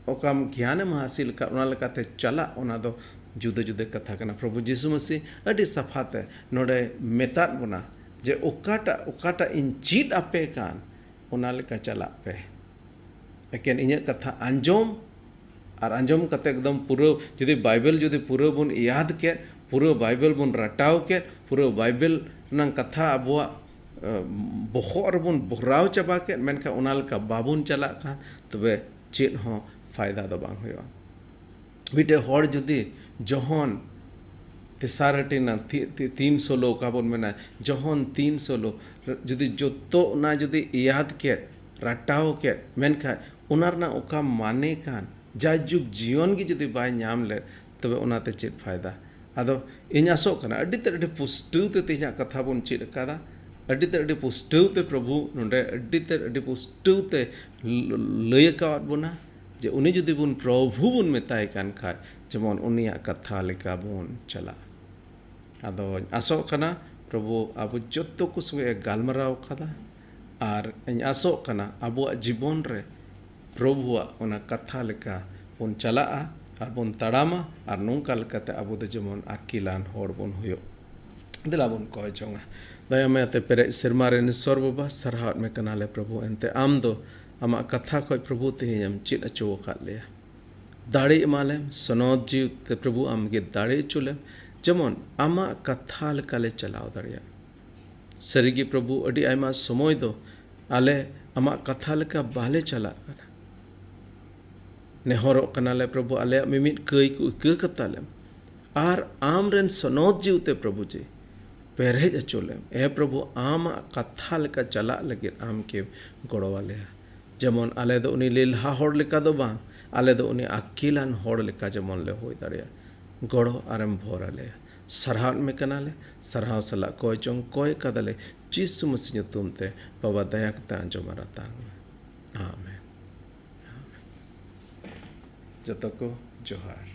ᱚᱠᱟᱢ ᱜᱮᱭᱟᱱᱮᱢ ᱦᱟᱥᱤᱞ ᱟᱠᱟᱫ, ᱚᱱᱟ ᱞᱮᱠᱟᱛᱮ ᱪᱟᱞᱟᱜ, ᱚᱱᱟ ᱫᱚ ᱡᱩᱫᱟᱹ ᱡᱩᱫᱟᱹ ᱠᱟᱛᱷᱟ ᱠᱟᱱᱟ᱾ ᱯᱨᱚᱵᱷᱩ ᱡᱤᱥᱩ ᱢᱟᱹᱥᱤ ᱟᱹᱰᱤ ᱥᱟᱯᱷᱟᱛᱮ ᱱᱚᱰᱮ ᱢᱮᱛᱟᱫ ᱵᱚᱱᱟ ᱡᱮ ᱚᱠᱟᱴᱟᱜ, ᱚᱠᱟᱴᱟᱜ ᱤᱧ ᱪᱮᱫ ᱟᱯᱮ ᱠᱟᱱ, ᱚᱱᱟ ᱞᱮᱠᱟ ᱪᱟᱞᱟᱜ ᱯᱮ᱾ ᱮᱠᱮᱱ ᱤᱧᱟᱹᱜ ᱠᱟᱛᱷᱟ ᱟᱸᱡᱚᱢ ᱟᱨ ᱟᱸᱡᱚᱢ ᱠᱟᱛᱮ ᱮᱠᱫᱚᱢ ᱯᱩᱨᱟᱹ, ᱡᱩᱫᱤ ᱵᱟᱭᱵᱮᱞ ᱡᱩᱫᱤ ᱯᱩᱨᱟᱹ ᱵᱚᱱ ᱭᱟᱫ ᱠᱮᱫ, ᱯᱩᱨᱟᱹ ᱵᱟᱭᱵᱮᱞ ᱵᱚᱱ ᱨᱟᱴᱟᱣ ᱠᱮᱫ, ᱯᱩᱨᱟᱹ ᱵᱟᱭᱵᱮᱞ ᱨᱮᱱᱟᱜ ᱠᱟᱛᱷᱟ ᱟᱵᱚᱣᱟᱜ, ᱮ, ᱵᱚᱦᱚᱜ ᱨᱮᱵᱚᱱ ᱵᱷᱚᱨᱟᱣ ᱪᱟᱵᱟ ᱠᱮᱫ, ᱢᱮᱱᱠᱷᱟᱱ ᱚᱱᱟ ᱞᱮᱠᱟ ᱵᱟᱵᱚᱱ ᱪᱟᱞᱟᱜ ᱠᱟᱱ, ᱛᱚᱵᱮ ᱪᱮᱫ ᱦᱚᱸ ᱯᱷᱟᱭᱫᱟ ᱫᱚ ᱵᱟᱝ ᱦᱩᱭᱩᱜᱼᱟ᱾ ᱢᱤᱫᱴᱮᱡ ᱦᱚᱲ ᱡᱩᱫᱤ ᱡᱚᱦᱚᱱ ᱛᱮᱥᱟᱨ ᱦᱟᱹᱴᱤᱧ ᱨᱮᱱᱟᱜ ᱛᱤ- ᱛᱤ- ᱛᱤᱱ ᱥᱳᱞᱳ, ᱚᱠᱟ ᱵᱚᱱ ᱢᱮᱱᱟ, ᱡᱚᱦᱚᱱ ᱛᱤᱱ ᱥᱳᱞᱳ ᱡᱩᱫᱤ ᱡᱚᱛᱚ ᱚᱱᱟ ᱡᱩᱫᱤ ᱤᱭᱟᱫ ᱠᱮᱫ, ᱨᱟᱴᱟᱣ ᱠᱮᱫ, ᱢᱮᱱᱠᱷᱟᱱ ᱚᱱᱟ ᱨᱮᱱᱟᱜ ᱚᱠᱟ ᱢᱟᱱᱮ ᱠᱟᱱ, ᱡᱟᱭᱡᱩᱜᱽ ᱡᱤᱭᱚᱱ ᱜᱮ ᱡᱩᱫᱤ ᱵᱟᱭ ᱧᱟᱢ ᱞᱮᱫ, ᱛᱚᱵᱮ ᱚᱱᱟᱛᱮ ᱪᱮᱫ ᱯᱷᱟᱭᱫᱟ? ᱟᱫᱚ ᱤᱧ ᱟᱥᱚᱜ ᱠᱟᱱᱟ, ᱟᱹᱰᱤ ᱛᱮᱫ ᱟᱹᱰᱤ ᱯᱩᱥᱴᱟᱹᱣ ᱛᱮ ᱛᱮᱦᱮᱧᱟᱜ ᱠᱟᱛᱷᱟ ᱵᱚᱱ ᱪᱮᱫ ᱟᱠᱟᱫᱟ, ᱟᱹᱰᱤ ᱛᱮᱫ ᱟᱹᱰᱤ ᱯᱩᱥᱴᱟᱹᱣ ᱛᱮ ᱯᱨᱚᱵᱷᱩ ᱱᱚᱰᱮ ᱟᱹᱰᱤ ᱛᱮᱫ ᱟᱹᱰᱤ ᱯᱩᱥᱴᱟᱹᱣ ᱛᱮ ᱞ- ᱞᱟᱹᱭ ᱟᱠᱟᱣᱟᱫ ᱵᱚᱱᱟ ᱡᱮ ᱩᱱᱤ ᱡᱩᱫᱤ ᱵᱚᱱ ᱯᱨᱚᱵᱷᱩ ᱵᱚᱱ ᱢᱮᱛᱟᱭ ᱠᱟᱱ ᱠᱷᱟᱡ, ᱡᱮᱢᱚᱱ ᱩᱱᱤᱭᱟᱜ ᱠᱟᱛᱷᱟ ᱞᱮᱠᱟ ᱵᱚᱱ ᱪᱟᱞᱟᱜᱼᱟ᱾ ᱟᱫᱚᱧ ᱟᱥᱚᱜ ᱠᱟᱱᱟ ᱯᱨᱚᱵᱷᱩ ᱟᱵᱚ ᱡᱚᱛᱚ ᱠᱚ ᱥᱚᱸᱜᱮ ᱮ ᱜᱟᱞᱢᱟᱨᱟᱣ ᱠᱟᱫᱟ, ᱟᱨ ᱤᱧ ᱟᱥᱚᱜ ᱠᱟᱱᱟ ᱟᱵᱚᱣᱟᱜ ᱡᱤᱵᱚᱱ ᱨᱮ ᱯᱨᱚᱵᱷᱩᱣᱟᱜ ᱚᱱᱟ ᱠᱟᱛᱷᱟ ᱞᱮᱠᱟ ᱵᱚᱱ ᱪᱟᱞᱟᱜᱼᱟ ᱟᱨ ᱵᱚᱱ ᱛᱟᱲᱟᱢᱟ, ᱟᱨ ᱱᱚᱝᱠᱟ ᱞᱮᱠᱟᱛᱮ ᱟᱵᱚ ᱫᱚ ᱡᱮᱢᱚᱱ ᱟᱹᱠᱤᱞᱟᱱ ᱦᱚᱲ ᱵᱚᱱ ᱦᱩᱭᱩᱜ᱾ ᱫᱮᱞᱟ ᱵᱚᱱ ᱠᱚᱭ ᱡᱚᱝᱟ᱾ ᱫᱟᱭᱟ ᱢᱟᱭᱟᱛᱮ ᱯᱮᱨᱮᱡ ᱥᱮᱨᱢᱟ ᱨᱮᱱ ᱤᱥᱚᱨ ᱵᱟᱵᱟ, ᱥᱟᱨᱦᱟᱣᱮᱫ ᱢᱮ ᱠᱟᱱᱟᱞᱮ ᱯᱨᱚᱵᱷᱩ, ᱮᱱᱛᱮ ᱟᱢ ᱫᱚ ᱟᱢᱟᱜ ᱠᱟᱛᱷᱟ ᱠᱷᱚᱡ ᱯᱨᱚᱵᱷᱩ ᱛᱮᱦᱮᱧ ᱮᱢ ᱪᱮᱫ ᱦᱚᱪᱚ ᱟᱠᱟᱫ ᱞᱮᱭᱟ᱾ ᱫᱟᱲᱮ ᱮᱢᱟᱞᱮᱢ, ᱥᱚᱱᱚᱛ ᱡᱤᱣᱤ ᱛᱮ ᱯᱨᱚᱵᱷᱩ ᱟᱢᱜᱮ ᱫᱟᱲᱮ ᱦᱚᱪᱚ ᱞᱮᱢ, ᱡᱮᱢᱚᱱ ᱟᱢᱟᱜ ᱠᱟᱛᱷᱟ ᱞᱮᱠᱟᱞᱮ ᱪᱟᱞᱟᱣ ᱫᱟᱲᱮᱭᱟᱜ᱾ ᱥᱟᱹᱨᱤᱜᱮ ᱯᱨᱚᱵᱷᱩ, ᱟᱹᱰᱤ ᱟᱭᱢᱟ ᱥᱚᱢᱚᱭ ᱫᱚ ᱟᱞᱮ ᱟᱢᱟᱜ ᱠᱟᱛᱷᱟ ᱞᱮᱠᱟ ᱵᱟᱞᱮ ᱪᱟᱞᱟᱜ ᱠᱟᱱᱟ᱾ ᱱᱮᱦᱚᱨᱚᱜ ᱠᱟᱱᱟᱞᱮ ᱯᱨᱚᱵᱷᱩ, ᱟᱞᱮᱭᱟᱜ ᱢᱤᱢᱤᱫ ᱠᱟᱹᱭ ᱠᱚ ᱤᱠᱟᱹ ᱠᱟᱛᱟᱞᱮᱢ, ᱟᱨ ᱟᱢ ᱨᱮᱱ ᱥᱚᱱᱚᱛ ᱡᱤᱣᱤ ᱛᱮ ᱯᱨᱚᱵᱷᱩ ᱡᱤ ᱯᱮᱨᱮᱡ ᱦᱚᱪᱚ ᱞᱮᱢ᱾ ᱮ ᱯᱨᱚᱵᱷᱩ, ᱟᱢᱟᱜ ᱠᱟᱛᱷᱟ ᱞᱮᱠᱟ ᱪᱟᱞᱟᱜ ᱞᱟᱹᱜᱤᱫ ᱟᱢ ᱜᱮᱢ ᱜᱚᱲᱚ ᱟᱞᱮᱭᱟ᱾ ᱡᱮᱢᱚᱱ ᱟᱞᱮ ᱫᱚ ᱩᱱᱤ ᱞᱮᱞᱦᱟ ᱦᱚᱲ ᱞᱮᱠᱟ ᱫᱚ ᱵᱟᱝ, ᱟᱞᱮ ᱫᱚ ᱩᱱᱤ ᱟᱹᱠᱤᱞᱟᱱ ᱦᱚᱲ ᱞᱮᱠᱟ ᱡᱮᱢᱚᱱ ᱞᱮ ᱦᱩᱭ ᱫᱟᱲᱮᱭᱟᱜ᱾ ᱜᱚᱲᱚ ᱟᱨᱮᱢ ᱵᱷᱚᱨ ᱟᱞᱮᱭᱟ᱾ ᱥᱟᱨᱦᱟᱣ ᱢᱮ ᱠᱟᱱᱟᱞᱮ, ᱥᱟᱨᱦᱟᱣ ᱥᱟᱞᱟᱜ ᱠᱚᱭ ᱪᱚᱝ ᱠᱚᱭ ᱠᱟᱫᱟᱞᱮ ᱡᱤᱥᱩ ᱢᱟᱹᱥᱤ ᱧᱩᱛᱩᱢ ᱛᱮ᱾ ᱵᱟᱵᱟ, ᱫᱟᱭᱟ ᱠᱟᱛᱮ ᱟᱸᱡᱚᱢ ᱟᱨ ᱟᱛᱟᱝ ᱢᱮ᱾ ᱟᱢᱮᱱ᱾ ᱟᱢᱮᱱ᱾ ᱡᱚᱛᱚ ᱠᱚ ᱡᱚᱦᱟᱨ᱾